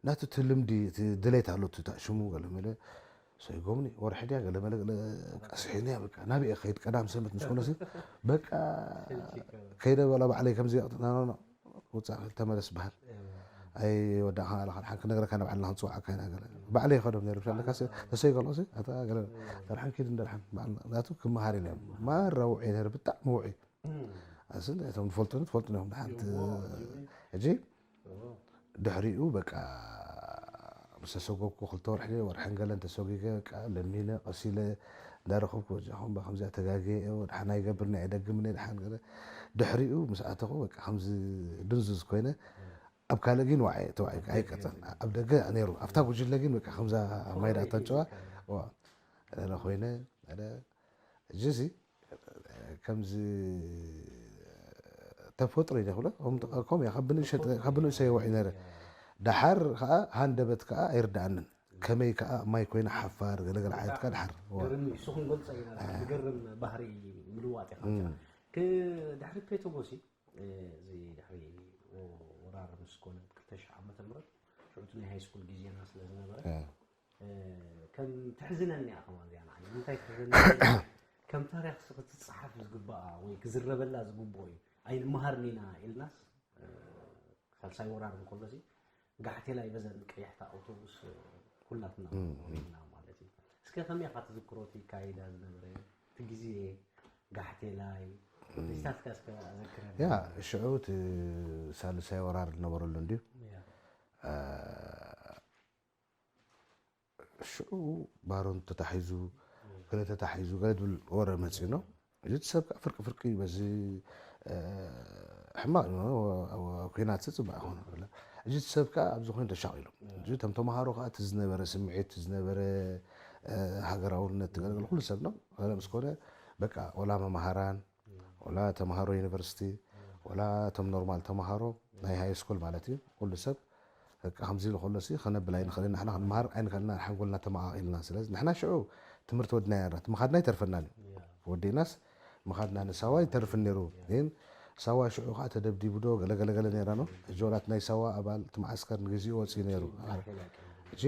ናቱ እቲ ልምዲ፣ እቲ ድሌት ኣሎ፣ እቲ ታሽሙ፣ ገለ መለ፣ ሰይጎምኒ፣ ወርሒ ድያ፣ ገለ መለ፣ ገለ ቀስሒኒ እያ፣ በቃ፣ ናብየ ከይድ ቀዳም ሰንበት ምስ ኮነሲ፣ በቃ፣ ከይደ በላ ባዕለይ ከምዚ፣ ኖ፣ ኖ፣ ኖ፣ ውጻእ ተመለስ በሃል። ኣይወዳእካ ኣለካ፣ ደሓን ክነግረካ ንባዕልና ክንጽውዓካ ኢና፣ ገለ። ባዕለይ ይኸዶም ነይሩ፣ ብሻለካ፣ ተሰይገልኦ፣ ኣታ፣ ገለ፣ ደርሓን ኪድ፣ እንደርሓን፣ በዓልና፣ ናቱ ክመሃር ኢለ፣ ማራ ውዑይ ነይሩ፣ ብጣዕሚ ውዑይ። ኣስን እቶም ዝፈልጡኒ ትፈልጡኒ ኢኹም። ደሓን ት-፣ ሕጂ ድሕሪኡ በቃ ምስ ተሰጎግኩ ክልተ ወርሒ፣ ወርሕን ገለን ተሰጒገ፣ በቃ ለሚነ፣ ቀስ ኢለ እንዳረኸብኩ፣ በጃኹም፣ ባ ከምዚኣ ተጋግየ፣ ደሓን ኣይገብርን እየ፣ ኣይደግምን እየ፣ ደሓን ገለ። ድሕሪኡ ምስ ኣተኹ በቃ ከምዚ ድንዙዝ ኮይነ፣ ኣብ ካልእ ግን ዋዒ፣ ተዋዒ ኣይቀጸን። ኣብ ደገ ነይሩ፣ ኣብታ ጉጅለ ግን በቃ ከምዛ ማይ ዳኣ ተንጨዋ፣ ዋ፣ ገለ ኮይነ፣ ገለ፣ ሕጂ ሲ ከምዚ ተፈጥሮ ኢለ ክብሎ፣ ከም፣ ከም እያ፣ ካብ ብንእሸ-፣ ካብ ብንእሰይ ወዒ ነይረ። ደሓር ከኣ ሃንደበት ከኣ ኣይርድኣንን። ከመይ ከኣ ማይ ኮይነ ሓፋር፣ ገለገለ ዓይነት ከኣ ደሓር። ዋ። ገርም እዩ፣ ንሱ ክንገልጾ ኢና። ዝገርም ባህሪ ምልዋጥ ኢኻ። እም። ክ-፣ ድሕሪ ፔቶጎሲ፣ እ፣ እዚ ድሕሪ ወራር ምስ ኮነ፣ ክልተ ሽሕ ዓመተ ምህረት፣ ሽዑ እቲ ናይ ሃይ ስኩል ግዜና ስለ ዝነበረ፣ እ። እ፣ ከም ትሕዝነኒ እያ ከማን እዚኣ ንዓይ። እንታይ ትሕዝነኒ? ከም ታሪኽ ክትጽሓፍ ዝግባኣ ወይ ክዝረበላ ዝግብኦ እዩ። ኣይንመሃርን ኢና ኢልናስ፣ እ፣ ሳልሳይ ወራር እንከሎሲ፣ ጋሕቴላይ በዘን ቀያሕቲ ኣውቶቡስ፣ እ፣ ኩላትና እም፣ እም። ወሪድና ማለት እዩ። እስከ ከመይ ኢኻ ትዝክሮ እቲ ይካየዳ ዝነበረ እቲ ግዜ፣ ጋሕቴላይ፣ እም። እስታትካ እስከ ኣዘክረኒ። ያ፣ ሽዑ እቲ ሳልሳይ ወራር ዝነበረሉ እንድዩ። ያ። እ፣ ሽዑ ባሮን ተታሒዙ፣ ገለ ተታሒዙ፣ ገለ ዝብል ወረ መጺኡ ነው። እዚ እቲ ሰብ ከኣ ፍርቂ ፍርቂ በዚ፣ እ፣ ሕማቕ እዩ፣ ኣብ ኲናት ጽባቕ ይኾን። እዚ እቲ ሰብ ከኣ ኣብዚ ኮይኑ ተሻቒሉ። እዚ እቶም ተምሃሮ ከኣ እቲ ዝነበረ ስምዒት፣ እቲ ዝነበረ፣ እ፣ ሃገራውነት፣ ገለ ገለ ኩሉ ሰብ ነው። ገለ ምስ ኮነ በቃ ወላ መምሃራን፣ ወላ ተምሃሮ ዩኒቨርሲቲ፣ ወላ እቶም ኖርማል ተምሃሮ ናይ ሃይ ስኩል ማለት እዩ። ኩሉ ሰብ በቃ ከምዚ ኢሉ ከሎሲ ከነብል ኣይንኽእልን፣ ንሕና ክንመሃር ኣይንኽእልና፣ ሓንጎልና ተመቓቒልና። ስለዚ ንሕና ሽዑ ትምህርቲ ወዲና እያ፣ ምኻድና ኣይተርፈናን እዩ። ወዲእናስ ምኻድና ንሳዋ ይተርፍን ነይሩ። ግን ሳዋ ሽዑ ከዓ ተደብዲቡ ዶ ገለ ገለ ገለ ነይራ ነው። ሕጂ ወላት ናይ ሳዋ ኣባል እቲ መዓስከር ንግዚኡ ወፂኡ ነይሩ። ሕጂ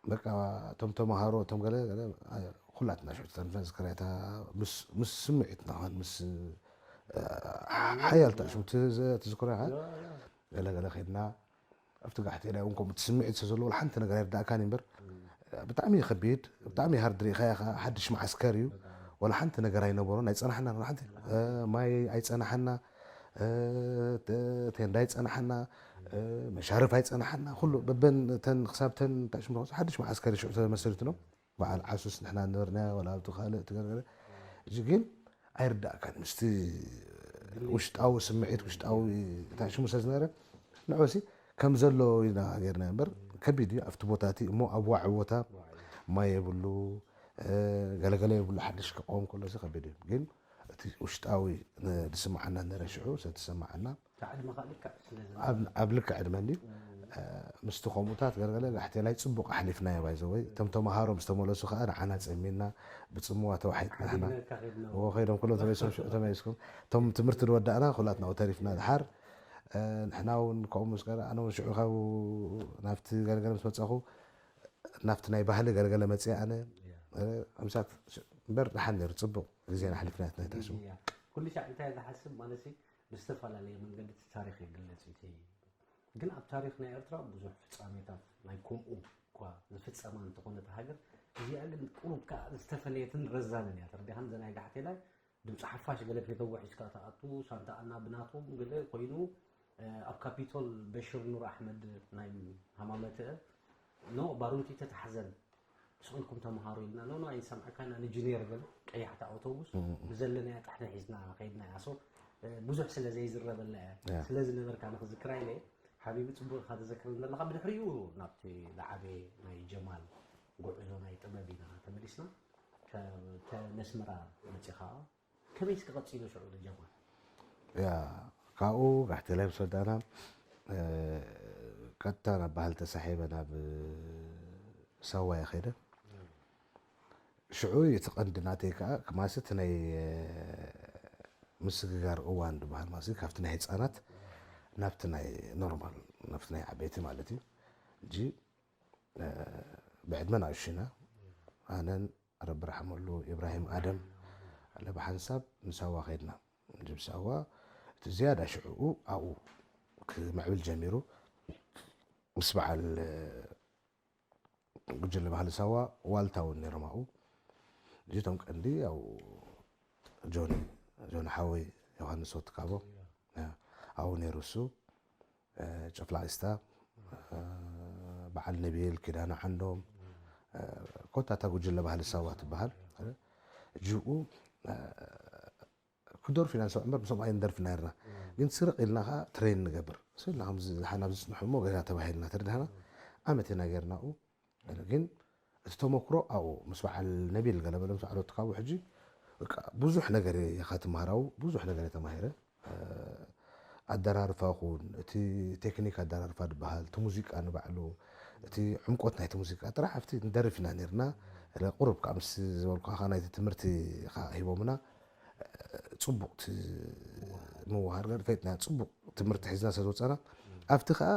በቃ እቶም ተምሃሮ፣ እቶም ገለ ገለ፣ አ፣ ኩላትና ሽዑ ተንፈስ ክሬታ ምስ፣ ምስ ስምዒትና ኸን ምስ፣ አ፣ ሓያል ታሽሙ ትዝ-፣ ትዝክሮ ኢኻ? ገለ ገለ ኸድና ኣብቲ ጋሕቴላይ እውን ከምኡ እቲ ስምዒት ስለ ዘለዎ ሓንቲ ነገር ኣይርዳእካን እዩ እምበር፣ ብጣዕሚ እዩ ከቢድ፣ ብጣዕሚ ሃርድ ርኢኻዮ ኢኻ፣ ሓድሽ መዓስከር እዩ። ወላ ሓንቲ ነገር ኣይነበሮን፣ ኣይጸናሕናን፣ ወላ ሓንቲ፣ እ፣ ማይ ኣይጸናሓና፣ እ፣ ተ-፣ ቴንዳ ኣይጸናሓና፣ እ፣ መሻርፍ ኣይጸናሓና፣ ኩሉ በበን ተን ክሳብ ተን ታሽሙ ሓድሽ መዓስከር እዩ ሽዑ ተመስሪቱ ነው። በዓል ዓሱስ ንሕና ነበርና፣ ወላ ኣብቲ ካልእ ትገርገረ። እዚ ግን ኣይርዳእካን፣ ምስቲ ውሽጣዊ ስምዒት፣ ውሽጣዊ ታሽሙ ስለ ዝነበረ፣ ንዑሲ ከም ዘሎ ኢና ጌርና እምበር፣ ከቢድ እዩ ኣብቲ ቦታ እቲ። እሞ ኣብ ዋዒ ቦታ ማይ የብሉ፣ እ፣ ገለገለ የብሉ፣ ሓድሽ ክቐውም ከሎ እዚ ከቢድ እዩ። ግን እቲ ውሽጣዊ ን-፣ ዝስምዓና ዝነበረ ሽዑ፣ ዝተሰምዓና፣ እታ ዕድመኻ ልክዕ ስለ ዝነበረ። ኣብ፣ ኣብ ልክዕ ዕድመ እንድዩ። እ፣ ምስቲ ከምኡታት ገለገለ ጋሕቴላይ ጽቡቕ ኣሕሊፍናዮ፣ ባይ ዘ ወይ። እቶም ተመሃሮ ምስ ተመለሱ ከኣ ንዓና ጸሚና፣ ብጽምዋ ተዋሒጥና ንሕና። ሓዲግናካ ከይድና። እዎ፣ ከይዶም ኩሎም ተመሊሶም ሽዑ ተመሊስኩም። እቶም ትምህርቲ ዝወዳእና ኩላትና ተሪፍና ድሓር። እ፣ ንሕና እውን ከምኡ ምስ ቀረ፣ ኣነ እውን ሽዑ ካብ ናብቲ ገለገለ ምስ መጻኹ፣ ናብቲ ናይ ባህሊ ገለገለ መጽየ ኣነ። ያ። እ፣ ኣምሳት ሽ-፣ እምበር ደሓን ነይሩ፣ ጽቡቕ ግዜና ኣሕሊፍና ናይታ ሽሙ። ያ። ኩሉ ሻዕ እንታይ ዝሓስብ ማለት ሲ፣ ብዝተፈላለየ መንገዲ እቲ ታሪኽ ይግለጽ እዩ። እቲ ግን ኣብ ታሪኽ ናይ ኤርትራ ብዙሕ ፍጻሜታት ናይ ከምኡ እኳ ዝፍጸማ እንተኾነ፣ እታ ሃገር እዚኣ ግን ቁሩብ ከኣ ዝተፈለየትን ረዛንን እያ። ተረዲኻን? እዛ ናይ ጋሕቴላይ ድምፂ ሓፋሽ ገለ ፌተዎ ሒዝካ ትኣቱ፣ ሳንታ ኣና ብናቶም ገለ ኮይኑ፣ እ፣ ኣብ ካፒቶል በሽር ኑር ኣሕመድ ናይ ሃማመተ፣ ኖ፣ ባሩንቲ ተታሕዘን፣ ስቕ ኢልኩም ተምሃሩ ኢልና፣ ኖ፣ ኖ፣ ኣይንሰምዓካን ኢና፣ ንጅኔር ገለ ቀያሕቲ ኣውቶቡስ እም፣ እም። ብዘለናያ ጣሕና ሒዝና ከይድና እያ። ሶ፣ እ፣ ብዙሕ ስለ ዘይዝረበላ እያ። ያ። ስለ ዝነበርካ ንኽዝክራ ኢለ፣ ሓቢቢ፣ ጽቡቕ ኢኻ ትዘክረኒ ዘለኻ። ብድሕሪኡ ናብቲ ዝዓበየ ናይ ጀማል ጉዕዞ ናይ ጥበብ ኢና ተመሊስና። ከ-፣ ከ-፣ ነስመራ መጺኻ፣ ከመይ እስከ ቀጺሉ ሽዑ ንጀማል? ያ፣ ካብኡ ጋሕቴላይ ምስ ወዳእና፣ ቀጥታ ናብ ባህሊ ተሳሒበ ናብ ሳዋ እየ ከይደ። ሽዑ እቲ ቀንዲ ናተይ ከዓ ክማሲ እቲ ናይ ምስግጋር እዋን ዝበሃል ማሲ ካብቲ ናይ ህፃናት ናብቲ ናይ ኖርማል ናብቲ ናይ ዓበይቲ ማለት እዩ። እጂ ብዕድመ ናእሽና ኣነን ረቢ ርሓመሉ ኢብራሂም ኣደም ኣለ ብሓንሳብ ንሳዋ ከይድና። እጂ ብሳዋ እቲ ዝያዳ ሽዕኡ ኣብኡ ክምዕብል ጀሚሩ ምስ በዓል ጉጅለ ባህሊ ሳዋ ዋልታ እውን ነይሮም ኣብኡ። እዚቶም ቀንዲ ያው ጆኒ ጆኒ ሓወይ ዮሃንስ ወትካቦ ኣብኡ ነይሩ እሱ ጨፍላቂስታ በዓል ነቢል ኪዳነ ዓንዶም ኮታ እታ ጉጅለ ባህሊ ሳዋ ትበሃል። እጅኡ ክደርፍ ኢና ንሰምዕ እምበር ምስኦም ኣይንደርፍ ነርና። ግን ስርቕ ኢልና ከዓ ትሬን ንገብር ስልና ከምዚ ዝሓና ዝፅንሑ እሞ ገና ተባሂልና ተረዳህና ዓመት ኢና ገርናኡ። ግን እቲ ተመክሮ ኣብኡ ምስ በዓል ነቢል ገለበለ ምስ በዓል ወትካቡ ሕጂ ብዙሕ ነገር ኢኻ ትምሃራው ብዙሕ ነገር ተማሂረ። ኣደራርፋ ኹን እቲ ቴክኒክ ኣደራርፋ ዝበሃል እቲ ሙዚቃ ንባዕሉ እቲ ዕምቆት ናይቲ ሙዚቃ ጥራሕ ኣብቲ ንደርፍ ኢና ነርና። ቁሩብ ከዓ ምስ ዝበልኩ ከዓ ናይቲ ትምህርቲ ከዓ ሂቦምና። ፅቡቕ ምውሃር ገር ፈጥና ፅቡቕ ትምህርቲ ሒዝና ስለ ዝወፀና ኣብቲ ከዓ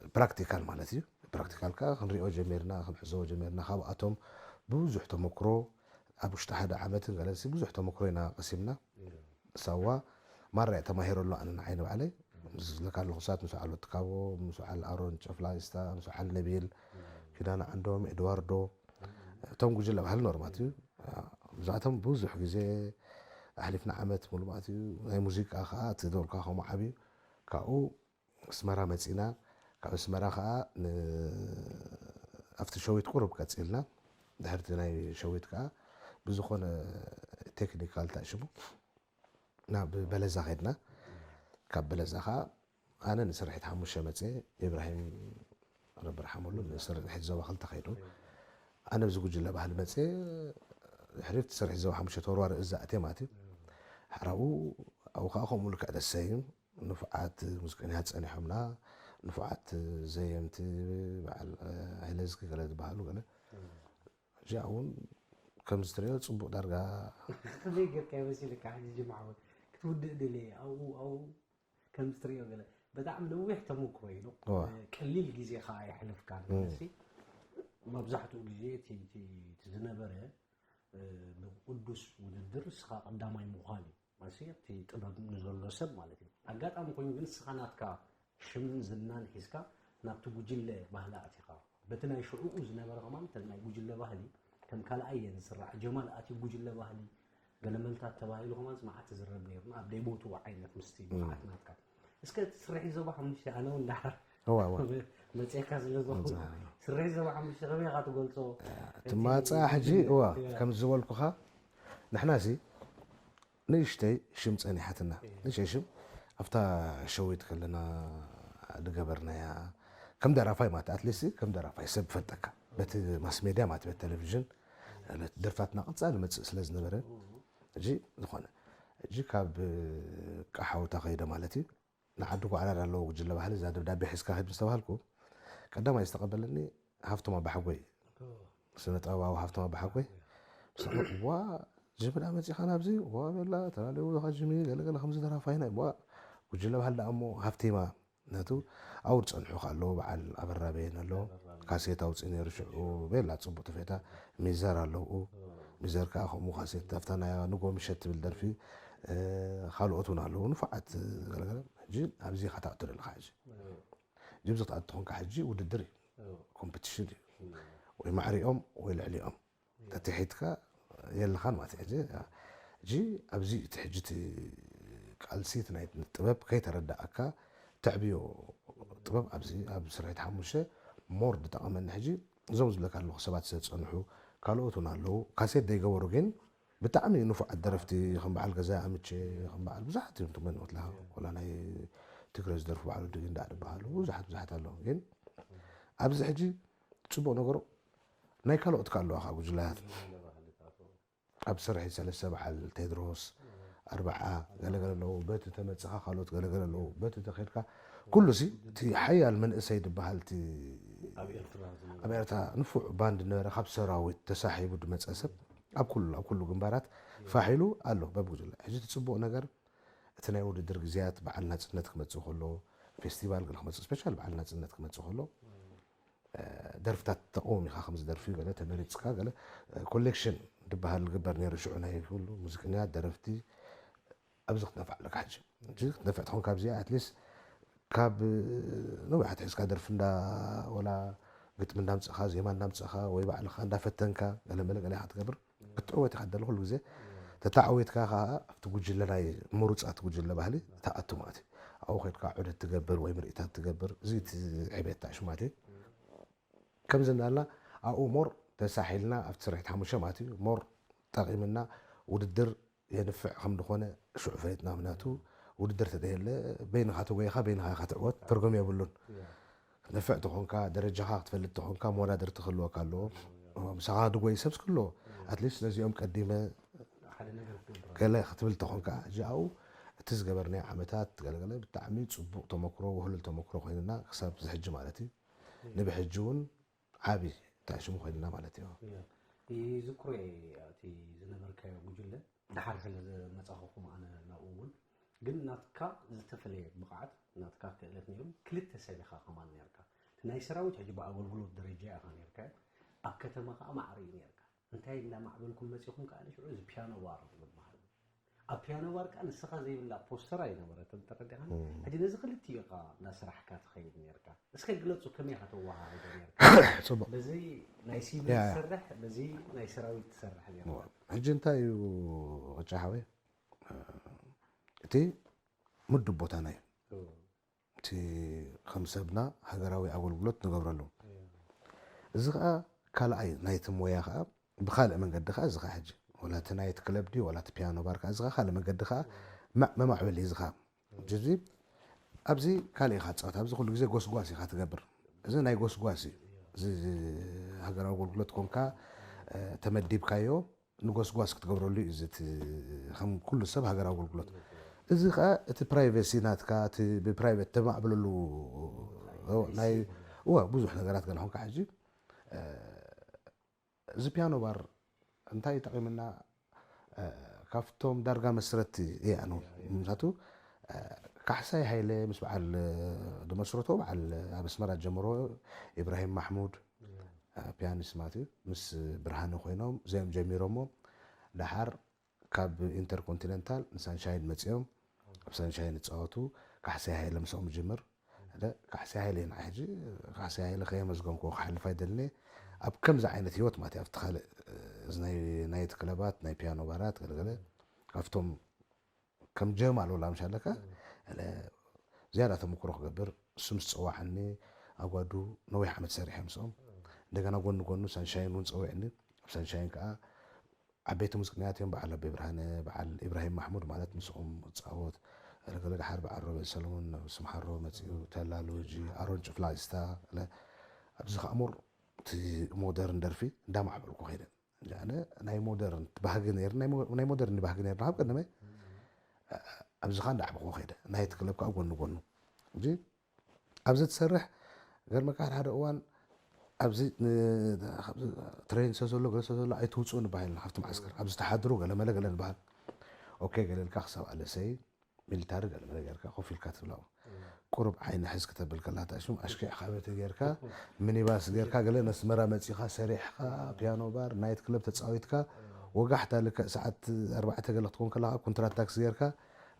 ብፕራክቲካል ማለት እዩ። ፕራክቲካል ከዓ ክንሪኦ ጀሚርና ክንዕዘቦ ጀሚርና። ካብኣቶም ብዙሕ ተመክሮ ኣብ ውሽጢ ሓደ ዓመትን ገለሲ ብዙሕ ተመክሮ ኢና ቀሲምና። ሳዋ ማራ እየ ተማሂረሉ ኣነ ንዓይ ንባዕለይ ዝለካ ኣለኹ ሰባት ምስ በዓል ወትካቦ ምስ በዓል ኣሮን ጨፍላስታ ምስ በዓል ነቢል ኪዳነ ዓንዶም ኤድዋርዶ እቶም ጉጅለ ባህሊ ኖርማት እዩ። ብዛዕቶም ብዙሕ ግዜ ኣሕሊፍና ዓመት ሙሉ ማለት እዩ። ናይ ሙዚቃ ከዓ እቲ ዝበልካ ከምኡ ዓብዩ ካብኡ ኣስመራ መፂና ካብ ኣስመራ ከዓ ኣብቲ ሸዊት ቁሩብ ቀፂልና ድሕርቲ ናይ ሸዊት ከዓ ብዝኾነ ቴክኒካል ታሽሙ ናብ በለዛ ከድና። ካብ በለዛ ከዓ ኣነ ንስርሒት ሓሙሽተ መፀ ኢብራሂም ረቢ ርሓመሉ ንስርሒት ዞባ ክልተ ከይዱ። ኣነ ብዚ ጉጅለ ባህሊ መፀ ድሕሪት ስርሒት ዞባ ሓሙሽተ ተወርዋሪ እዛ ኣትየ ማለት እዩ። ሓራኡ ኣብኡ ከዓ ከምኡ ልክዕ ደሰይም ንፉዓት ሙዚቀኛታት ፀኒሖምና። ንፉዓት ዘየምቲ በዓል ሃይለዝጊ ገለ ዝበሃሉ ገለ እዚኣ እውን ከምዚ ትሪኦ ፅቡቅ ዳርጋ ከመይ ጌርካ ይመስልካ ሕጂ ጅምዓወት ክትውድእ ደልየ ኣብኡ ኣብኡ ከምዚ ትሪኦ ገለ ብጣዕሚ ነዊሕ ተመክሮ እዩ ቀሊል ግዜ ከዓ የሕልፍካ ሲ መብዛሕትኡ ግዜ እቲ ዝነበረ ብቅዱስ ውድድር ንስኻ ቀዳማይ ምዃን እዩ ማሲ እቲ ጥበብ ንዘሎ ሰብ ማለት እዩ ኣጋጣሚ ኮይኑ ግን ንስኻ ናትካ ሽምን ዝናን ሒዝካ ናብቲ ጉጅለ ባህሊ ኣቲኻ በቲ ናይ ሽዑኡ ዝነበረ ከማን እተን ናይ ጉጅለ ባህሊ ከም ካልኣይ እየን ዝስራዕ ጀማል ኣትዩ ጉጅለ ባህሊ ገለመልታት ተባሂሉ ከማን መዓት ትዝረብ ነይሩና ኣብ ደይቦትኡ ዓይነት ምስቲ ብቕዓት ናትካ እስከ እቲ ስርሒት ዞባ ሓሙሽተ ኣነ እውን ዳሓር እዋ እዋ መፅኤካ ስለ ዝኾኑ ስርሒት ዞባ ሓሙሽተ ከመይ ኢኻ ትገልፆ እቲ ማፃ ሕጂ እዋ ከም ዝበልኩኻ ንሕና ሲ ንእሽተይ ሽም ፀኒሓትና ንእሽተይ ሽም ኣብታ ሸዊት ከለና ዝገበርናያ ከም ደራፋይ ማለት ኣትሊስት ከም ደራፋይ ሰብ ፈልጠካ በቲ ማስ ሜድያ ማለት በቲ ቴሌቪዥን ደርፍታትና ቀፃሊ መፅእ ስለ ዝነበረ ሕጂ ዝኾነ ሕጂ ካብ ቃሓውታ ከይደ ማለት እዩ ንዓዲ ጓዕራር ኣለዎ ጉጅለ ባህሊ እዛ ደብዳቤ ሒዝካ ሂድ ምስ ተባሃልኩ ቀዳማይ ዝተቐበለኒ ሃፍቶም ኣባሓጎይ ስነ ጥበባዊ ሃፍቶም ኣባሓጎይ ዋ ጅብዳ መፂኻ ናብዚ ዋ በላ ተላለዩ ኸጅሚ ገለገለ ከምዚ ደራፋይና ዋ ጉጅለ ባህል ደኣ እሞ ሃፍቲማ ነቱ ኣውር ፀንሑ ኣለዉ በዓል ኣበራበየን ኣሎ ካሴት ኣውፅእ ነይሩ ሽዑ ቤላ ፅቡቅ ተፌታ ሚዘር ኣለዉ ሚዘር ከዓ ከምኡ ካሴት ኣብታ ናይ ንጎ ምሸት ትብል ደርፊ ካልኦት እውን ኣለዉ ንፉዓት ገለገለ ሕጂ ኣብዚ ኢኻ ትኣቱ ዘለካ ሕጂ ጅብዚ ክትኣቱ ትኾንካ ሕጂ ውድድር እዩ ኮምፒቲሽን እዩ ወይ ማዕሪኦም ወይ ልዕሊኦም ተትሒትካ የለኻን ማለት እዩ ሕጂ ኣብዚ እቲ ሕጂ እቲ ቃልሲ እቲ ናይ ጥበብ ከይተረዳእካ ተዕብዮ ጥበብ ኣብዚ ኣብ ስርሒት ሓሙሽተ ሞር ዝጠቐመኒ ሕጂ እዞም ዝብለካ ኣለኹ ሰባት ስለ ዝፀንሑ ካልኦት እውን ኣለዉ ካሴት ዘይገበሩ ግን ብጣዕሚ ንፉዓት ደረፍቲ ከም በዓል ገዛ ኣምቼ ከም በዓል ብዙሓት እዮም ትመን ወትላ ወላ ናይ ትግረ ዝደርፉ በዓሉ ድግንዳዕ ዝበሃሉ ብዙሓት ብዙሓት ኣለዉ ግን ኣብዚ ሕጂ ፅቡቅ ነገሩ ናይ ካልኦት ከ ኣለዋ ካብ ጉጅለታት ኣብ ስርሒ ሰለስተ በዓል ቴድሮስ ኣርብዓ ገለገለ ኣለዉ። በቲ ተመጽኻ ካልኦት ገለገለ ኣለዉ። በቲ ተኸድካ ኩሉ ሲ እቲ ሓያል መንእሰይ ዝበሃል እቲ ኣብ ኤርትራ ዝነበረ ኣብ ኤርትራ ንፉዕ ባንድ ነበረ። ካብ ሰራዊት ተሳሒቡ ዝመጸ ሰብ ኣብ ኩሉ ኣብ ኩሉ ግንባራት ፋሕ ኢሉ ኣሎ በብጉጅለ። ሕጂ እቲ ጽቡቕ ነገር እቲ ናይ ውድድር ግዜያት በዓል ናጽነት ክመጽእ ከሎ ፌስቲቫል ገለ ክመጽእ ስፔሻል በዓል ናጽነት ክመጽእ ከሎ ደርፍታት ተቃውሚኻ ከም ዝደርፊ ገለ ተመሪጽካ ገለ ኮሌክሽን ዝበሃል ዝግበር ነይሩ ሽዑ ናይ ኩሉ ሙዚቀኛት ደረፍቲ ኣብዚ ክትነፍዕ ኣለካ ሕጂ ሕጂ ክትነፍዕ ትኾን ካብዚኣ ኣትሊስት ካብ ነዊሕ ኣትሒዝካ ደርፊ እንዳ ወላ ግጥሚ እንዳምፅእኻ ዜማ እንዳምፅእኻ ወይ ባዕልኻ እንዳፈተንካ ገለ መለ ገለ ኢኻ ትገብር ክትዕወት ኢኻ ትደሊ ኩሉ ግዜ ተተዓዊትካ ከዓ ኣብቲ ጉጅለ ናይ ምሩፃት ጉጅለ ባህሊ ትኣቱ ማለት እዩ ኣብኡ ከድካ ዑደት ትገብር ወይ ምርኢታት ትገብር እዚ እቲ ዕቤት ሽማት እዩ ከምዚ እንዳልና ኣብኡ ሞር ተሳሒልና ኣብቲ ስርሒት ሓሙሽተ ማለት እዩ ሞር ጠቂምና ውድድር የንፍዕ ከም ዝኾነ ሽዑ ፈሊጥና ምክንያቱ ውድድር ተደየለ በይንኻ ተጎይኻ በይንኻ ኢኻ ትዕወት ትርጉም የብሉን ክትነፍዕ ተኾንካ ደረጃኻ ክትፈልጥ ተኾንካ መወዳደርቲ ክህልወካ ኣለዎ ምሳኻ ድጎይ ሰብ ክህልዎ ኣትሊስት ነዚኦም ቀዲመ ሓደ ነገር ክትገብር ገለ ክትብል ተኾንካ እዚኣኡ እቲ ዝገበርናዮ ዓመታት ገለገለ ብጣዕሚ ፅቡቅ ተመክሮ ውህሉል ተመክሮ ኮይንና ክሳብ ዝሕጂ ማለት እዩ ንብሕጂ እውን ዓቢ እንታይ ሽሙ ኮይንና ማለት እዩ ይዝክሮ እየ እቲ ዝነበርካዮ ጉጅለ ድሓር ስለ ዝመፃኹኹም ኣነ ናብኡ እውን ግን ናትካ ዝተፈለየ ብቕዓት ናትካ ክእለት ነይሩ ክልተ ሰብ ኢኻ ከማን ነርካ እቲ ናይ ሰራዊት ሕጂ ብኣገልግሎት ደረጃ ኢኻ ነርካ ኣብ ከተማ ከዓ ማዕሪ እዩ ነርካ እንታይ እንዳማዕበልኩም መፂኹም ከዓ ሽዑ እዚ ፒያኖ ባር ዝበሃል ኣብ ፒያኖ ባር ከዓ ንስኻ ዘይብላ ፖስተር ኣይነበረትን ተረዲኻን ሕጂ ነዚ ክልቲኡ ኢኻ እናሰራሕካ ትኸይድ ነርካ እስከ ግለፁ ከመይ ኢኻ ተወሃሃዶ ነርካ ፅቡቅ በዚ ናይ ሲቪል ያ። ትሰርሕ በዚ ናይ ሰራዊት ትሰርሕ ነርካ ሕጂ እንታይ እዩ ቅጫ ሓወይ እቲ ምዱብ ቦታና እዩ እቲ ከም ሰብና ሃገራዊ ኣገልግሎት ንገብረሉ እዚ ከዓ ካልኣይ ናይቲ ሞያ ከዓ ብካልእ መንገዲ ከዓ እዚ ከዓ ሕጂ ወላ እቲ ናይት ክለብ ድዩ ወላ እቲ ፒያኖ ባር ከዓ እዚ ከዓ ካልእ መንገዲ ከዓ ማ- መማዕበሊ እዚ ከዓ ሕጂ ኣብዚ ካልእ ኢኻ ትፃወት ኣብዚ ኩሉ ግዜ ጎስጓስ ኢኻ ትገብር እዚ ናይ ጎስጓስ እዩ እዚ ሃገራዊ ኣገልግሎት ኮንካ እ፣ ተመዲብካዮ ንጎስጓስ ክትገብረሉ እዩ እዚ እቲ ከም ኩሉ ሰብ ሃገራዊ ኣገልግሎት እዚ ከዓ እቲ ፕራይቬሲ ናትካ እቲ ብፕራይቬት ተማዕብለሉ ናይ እዋ ብዙሕ ነገራት ገለ ኾንካ ሕጂ እ፣ እዚ ፒያኖ ባር እንታይ ይጠቂምና እ፣ ካብቶም ዳርጋ መስረቲ እያ ነው ምክንያቱ እ፣ ካሕሳይ ሃይለ ምስ በዓል እ፣ ዝመስረቶ በዓል ኣብ ኣስመራ ጀምሮ ኢብራሂም ማሕሙድ እ፣ ፒያኒስት ማለት እዩ ምስ ብርሃነ ኮይኖም እዚኦም ጀሚሮሞ ደሓር ካብ ኢንተርኮንቲነንታል ንሳንሻይን መፂኦም ኣብ ሳንሻይን ይፃወቱ ካሕሳይ ሃይለ ምስኦም ይጅምር ሓደ ካሕሳይ ሃይለ ኢና ሕጂ ካሕሳይ ሃይለ ከየመስገንኩ ክሓልፍ ኣይደልኒ ኣብ ከምዚ ዓይነት ህይወት ማለት ኣብቲ ካልእ እዚ ናይ ናይት ክለባት ናይ ፒያኖ ባራት ገለገለ ካብቶም ከም ጀማል ወላ ምሽ ኣለካ ዝያዳ ተመክሮ ክገብር እሱ ምስ ፀዋዓኒ ኣጓዱ ነዊሕ ዓመት ሰሪሐ ምስኦም እንደገና ጎኒ ጎኑ ሳንሻይን እውን ፀዊዕኒ ኣብ ሳንሻይን ከዓ ዓበይቲ ሙዚቀኛት እዮም በዓል ኣቤ ብርሃነ በዓል ኢብራሂም ማሕሙድ ማለት ምስኦም ፃወት ገለገለ ድሓር በዓል ሮቤል ሰለሙን ስምሓሮ መፂኡ ተላ ሎጂ ኣሮን ጭፍላስታ ኣብዚ ከዓ ሞር እቲ ሞደርን ደርፊ እንዳማዕበልኩ ከይደ ኣነ ናይ ሞደርን ባህጊ ነር ናይ ሞደርን ባህጊ ነርና ካብ ቀደመ ኣብዚ ከዓ እንዳዓበኹ ከይደ ናይቲ ክለብ ከዓ ጎኒ ጎኑ እዚ ኣብዚ ትሰርሕ ገርመካ ሓደ ሓደ እዋን ኣብዚ ትሬን ሰ ዘሎ ገለ ሰ ዘሎ ኣይትውፅኡ ንባሃልና ካብቲ ማዓስከር ኣብዚ ተሓድሩ ገለ መለ ገለ ንባሃል ኦኬ ገለልካ ክሳብ ኣለሰይ ሚሊታሪ ገለ መለ ጌርካ ኮፍ ኢልካ ትብላ ቁሩብ ዓይኒ ሕዝ ክተብል ከላ እታ ሽም ኣሽኪዕካ በቲ ጌርካ ሚኒባስ ጌርካ ገለ ነስመራ መፂኻ ሰሪሕካ ፒያኖ ባር ናይት ክለብ ተፃዊትካ ወጋሕታ ልክዕ ሰዓት ኣርባዕተ ገለ ክትኮን ከላ ኮንትራት ታክሲ ጌርካ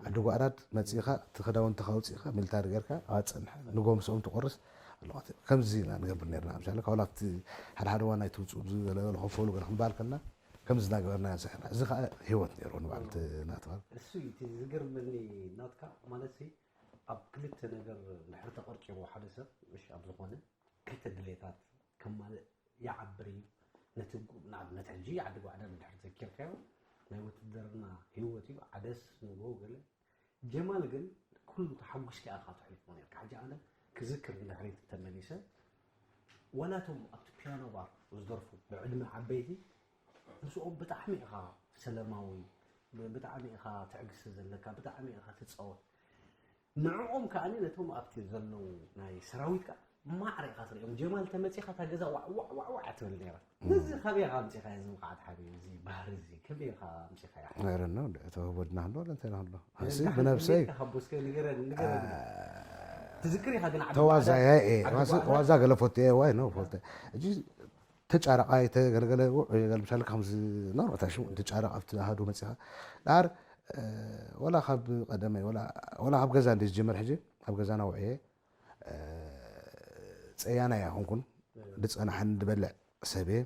ዓዲ ጓዕዳድ መፂኻ እቲ ክዳውንትኻ ኣውፂእኻ ሚሊታሪ ጌርካ ኣፅንሕ ንጎ ምስኦም ትቆርስ ኣለዋ ከምዚ ኢና ንገብር ነርና ምሻለ ካብ ኣብቲ ሓደ ሓደ ዋና ኣይትውፅኡ ዝገለገለ ከፈሉ ገለ ክንበሃል ከልና ከምዚ እናገበርና ንስሕና እዚ ከዓ ህይወት ነይሩ ንባዕልቲ ናተባል እሱ እዩ እቲ ዝገርመኒ ናትካ ማለት ሲ ኣብ ክልተ ነገር እንድሕር ተቐርቂሩ ሓደ ሰብ ምሽ ኣብ ዝኾነ ክልተ ድሌታት ከማልእ ይዓብር እዩ ነቲ ንኣብነት ሕጂ ዓዲ ጓዕዳድ እንድሕር ዘኪርካዮ ናይ ውትድርና ህይወት እዩ ዓደስ ንጎ ገለ ጀማል ግን ኩሉ ተሓጒስካ ኢኻ ትሕልፎ ነርካ ሕጂ ኣነ ክዝክር ንድሕሪት ተመሊሰ ዋላቶም ኣብቲ ፒያኖ ባር ዝደርፉ ብዕድመ ዓበይቲ ምስኦም ብጣዕሚ ኢኻ ሰለማዊ ብጣዕሚ ኢኻ ትዕግስቲ ዘለካ፣ ብጣዕሚ ኢኻ ትፃወት። ንዕኦም ከኣ ነቶም ኣብቲ ዘለዉ ናይ ሰራዊት ከኣ ማዕረ ኢኻ ትሪኦም። ጀማል ተመፂኻ እታ ገዛ ዋዕ ዋዕ ዋዕ ዋዕ ትብል ነይራ። ነዚ ካበይ ኢኻ ኣምፂኻ እዚ ብቕዓት ሓቢቢ፣ እዚ ባህሪ እዚ ከመይ ኢኻ ኣምፂኻ ኢኻ? ረ ነው ተወቦድና ህሎ ለንተና ህሎ ሲ ብነብሰይ ተሓቦስከ ንገረኒ ንገረኒ። ትዝክር ኢኻ ግን ዓዲ ተዋዛያ ዓዲ ጓዕላ? ዋዛ ገለ ፎቴ ዋይ ነው ፎቴ እጂ ተጫረቃይ ተገለገለ ገለምሳለ ከምዚ ኖርማታ ሽሙ ተጫረቅ ኣብቲ ኣሃዱ መፂኻ ዳር ወላ ካብ ቀደመይ ወላ ካብ ገዛ እንደ ዝጀመር ሕጂ ኣብ ገዛና ውዕየ ፀያና እያ ኮንኩን ድፀናሓን ድበልዕ ሰብየ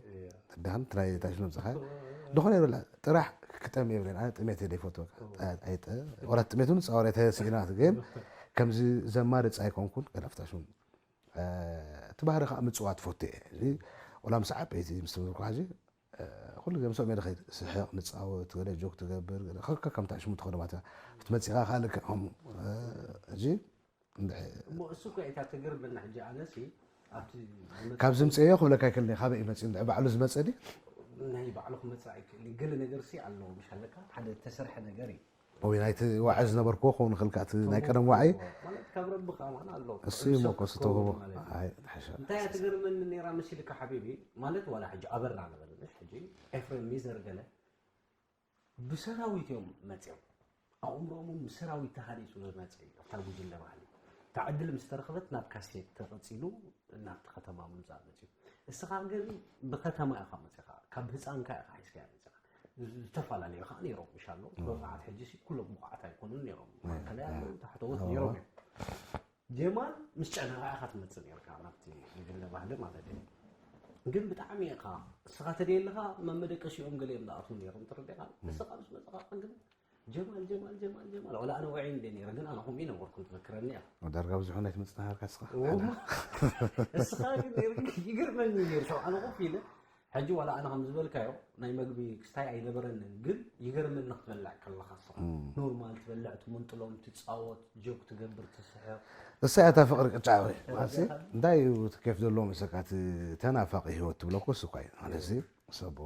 ድሃን ትራይ ታሽ መምፅኻ ዝኾነ ይበላ ጥራሕ ክጠም የብለን ኣነ ጥሜት ዘይፈትወ ወላ ጥሜት እውን ፃወረ ተስኢናት ግን ከምዚ ዘማርፅ ኣይኮንኩን ገለፍታሽም እቲ ባህሪ ከዓ ምፅዋት ፈቱ እየ እዚ ወላ ምስ ዓበይቲ ምስ ትምህርኩ ሕዚ ኩሉ ግዜ ምስኦም እየ ዝኸይድ ስሕቕ ንፃወት ገለ ጆክ ትገብር ከከ ከምታ ሽሙ ትኾነ ማለት እያ ክትመፂኻ ከዓ ልክዕ ከምኡ እዚ እንድዒ እሞ እሱ እኮ እታ ትግርምና ሕጂ ኣነሲ ኣብቲ ዝመጽእ ካብ ዝምፅእዮ ክብለካ ይክእል ካበይ እዩ መፅኡ እንድዒ ባዕሉ ዝመፀ ድዩ ናይ ባዕሉ ክመፅእ ኣይክእል እዩ። ገለ ነገር ሲ ኣለዎ ምሽ ኣለካ ሓደ ተሰርሐ ነገር እዩ። ወይ ናይቲ ዋዒ ዝነበርክዎ ክኸውን ይኽእል እቲ ናይ ቀደም ዋዒ ማለት ካብ ረቢ ከማን ኣሎ እሱ እዩ ሞኮስ ተውህቦ ኣይ ሓሻ እንታይ እያ ትገርመኒ ነይራ መሲልካ ሓቢቢ ማለት ዋላ ሕጂ ኣበራ ንበል ምሽ ሕጂ ኤፍሬም ሚዘር ገለ ብሰራዊት እዮም መፅኦም ኣእምሮኦም እውን ብሰራዊት ተሃኒፁ ዝመፀ እዩ ኣብታ ጉጅለ ባህሊ እታ ዕድል ምስ ተረኽበት ናብ ካሴት ተቐፂሉ ናብቲ ከተማ ምምፃእ መፅኡ እስኻ ግን ብከተማ ኢኻ መፅኻ ካብ ህፃንካ ኢኻ ሒዝካ መፅኻ ዝተፈላለዩ ከዓ ነይሮም ምሽ ኣሎ ብቕዓት ሕጂ ሲ ኩሎም ብቑዓት ኣይኮኑን ነይሮም ማእከላይ ኣለዉ ታሕተዎት ነይሮም እዮም ጀማል ምስ ጨነኻ ኢኻ ትመፅእ ነርካ ናብቲ ጉጅለ ባህሊ ማለት እዩ ግን ብጣዕሚ ኢኻ እስኻ ተደየለኻ መመደቀሲኦም ገለ እዮም ዝኣትዉ ነይሮም ተረዲኻ እስኻ ምስ መፅኻ ግን ጀማል ጀማል ጀማል ጀማል ወላ ኣነ ውዒ እንደ ነይረ ግን ኣነ ከምኡ ይነበርኩ ትዘክረኒ እያ ዳርጋ ብዙሕ ናይ ትመፅእ ናሃርካ እስኻ እስኻ ግን ይገርመኒ ነይሩ ሰብ ኣነ ኮፍ ኢለ ሕጂ ዋላ ኣነ ከም ዝበልካዮ ናይ መግቢ ክስታይ ኣይነበረንን ግን ይገርመኒ ክትበልዕ ከለኻ እስኻ ኖርማል ትበልዕ ትምንጥሎም ትፃወት ጆክ ትገብር ትስሕቕ እሳ እታ ፍቅሪ ቅጫ ወይ ማለትሲ እንታይ እዩ እቲ ኬፍ ዘለዎ መሰካ እቲ ተናፋቂ ህይወት ትብሎ እኮ እሱ እኳ እዩ ማለት ሰቦ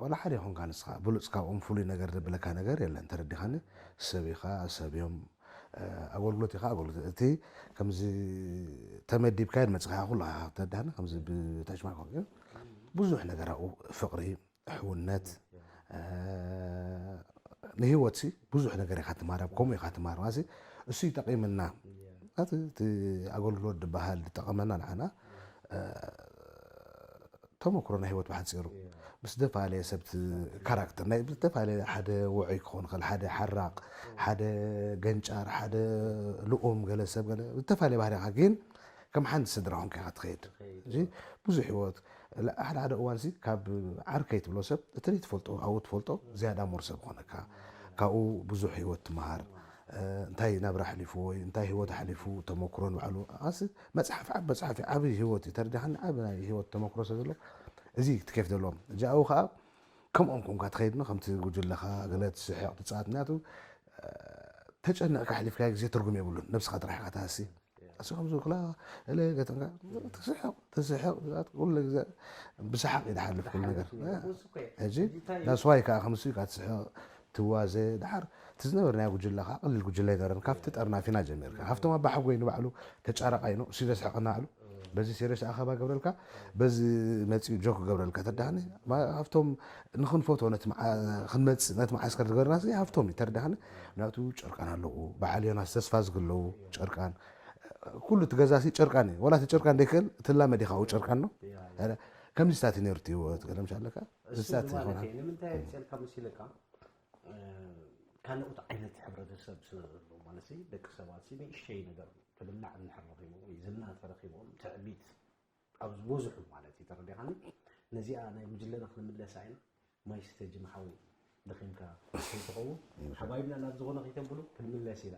ወላ ሓደ ይኹንካ ንስኻ ብሉፅ ካብኦም ፍሉይ ነገር ዘብለካ ነገር የለን ተረዲኻኒ ሰብ ኢኻ ሰብ እዮም ኣገልግሎት ኢኻ ኣገልግሎት እቲ ከምዚ ተመዲብካ መፅኻ ኩሉ ተዳህነ ከምዚ ብታሽማ ግን ብዙሕ ነገር ኣብኡ ፍቅሪ ሕውነት ንህይወት ሲ ብዙሕ ነገር ኢኻ ትማር ኣብ ከምኡ ኢኻ ትማር ማሲ እሱ ይጠቂምና እቲ ኣገልግሎት ዝበሃል ዝጠቀመና ንዓና ተመክሮ ናይ ህይወት ብሓፂሩ ምስ ዝተፈላለየ ሰብ ካራክተር ናይ ዝተፈላለየ ሓደ ውዑይ ክኸውን ይኽእል ሓደ ሓራቕ ሓደ ገንጫር ሓደ ልኡም ገለ ሰብ ገለ ዝተፈላለየ ባህሪኻ ግን ከም ሓንቲ ስድራ ኮንካ ኢኻ ትኸይድ እዚ ብዙሕ ህይወት ሓደ ሓደ እዋን ሲ ካብ ዓርከይ ትብሎ ሰብ እቲ ትፈልጦ ኣብኡ ትፈልጦ ዝያዳ ሞር ሰብ ኾነካ ካብኡ ብዙሕ ህይወት ትመሃር እንታይ ናብራ ኣሕሊፉ ወይ እንታይ ህይወት ኣሕሊፉ ተመክሮ ንባዕሉ ኣስ መፅሓፍ ዓብ መፅሓፍ ዓብዪ ህይወት እዩ ተረዲኻኒ ዓብ ናይ ህይወት ተመክሮ ስለ ዘሎ እዚ ትኬፍ ዘለዎም እጃኡ ከዓ ከምኦም ኮንካ ትኸይድ ን ከምቲ ጉጅለኻ ገለ ትስሕቕ ትፃወት ምክንያቱ ተጨኒቕካ ኣሕሊፍካዮ ግዜ ትርጉም የብሉን ነብስኻ ጥራሕ ኢኻ ትሃሲ እሱ ከም ዝብክላ እለ ገጠንካ ትስሕቕ ትስሕቕ ኩሉ ግዜ ብሰሓቕ እዩ ዝሓልፍ ኩሉ ነገር ሕጂ that's why ከዓ ከምሱ ኢካ ትስሕቕ ትዋዘ ድሓር እቲ ዝነበርናዮ ጉጅለ ከዓ ቀሊል ጉጅለ ኣይነበረን ካብቲ ጠርናፊና ጀሚርካ ሃፍቶም ኣባሓጎይ ንባዕሉ ተጫረቃይ ነው እሱ ዘስሕቀና ኣሉ በዚ serious ኣኸባ ገብረልካ በዚ መፂኡ joke ገብረልካ ተዳህኒ ሃፍቶም ንክንፈቶ ክንመፅእ ነቲ መዓስከር ዝገበርና ሃፍቶም እዩ ተረዳህኒ ምክንያቱ ጨርቃን ኣለዉ በዓል ዮናስ ተስፋ ዝግለዉ ጨርቃን ኩሉ እቲ ገዛ ሲ ጨርቃን እዩ ወላ እቲ ጨርቃን ደይክእል ትላመድ ኢኻ ጨርቃን ነው ከምዚ ስታት ነሩ ትህይወት ገለምሻ ኣለካ እዚ ስታት ይኾና ንምንታይ ጨርካ መሲለካ ካልኦት ዓይነት ሕብረተሰብ ስለ ዘሎ ማለት ደቂ ሰባት ንእሽተይ ነገር ክብላዕ እንድሕር ረኺቡ ወይ ዝና ተረኺቦም ትዕቢት ኣብ ዝበዝሑ ማለት እዩ ተረዲኻኒ ነዚኣ ናይ ጉጅለና ክንምለሳ ኢና ማይ ስተ ጅም ሓወይ ደኺምካ ከይትኸውን ሓባይብና ናብ ዝኾነ ከይተብሉ ክንምለስ ኢና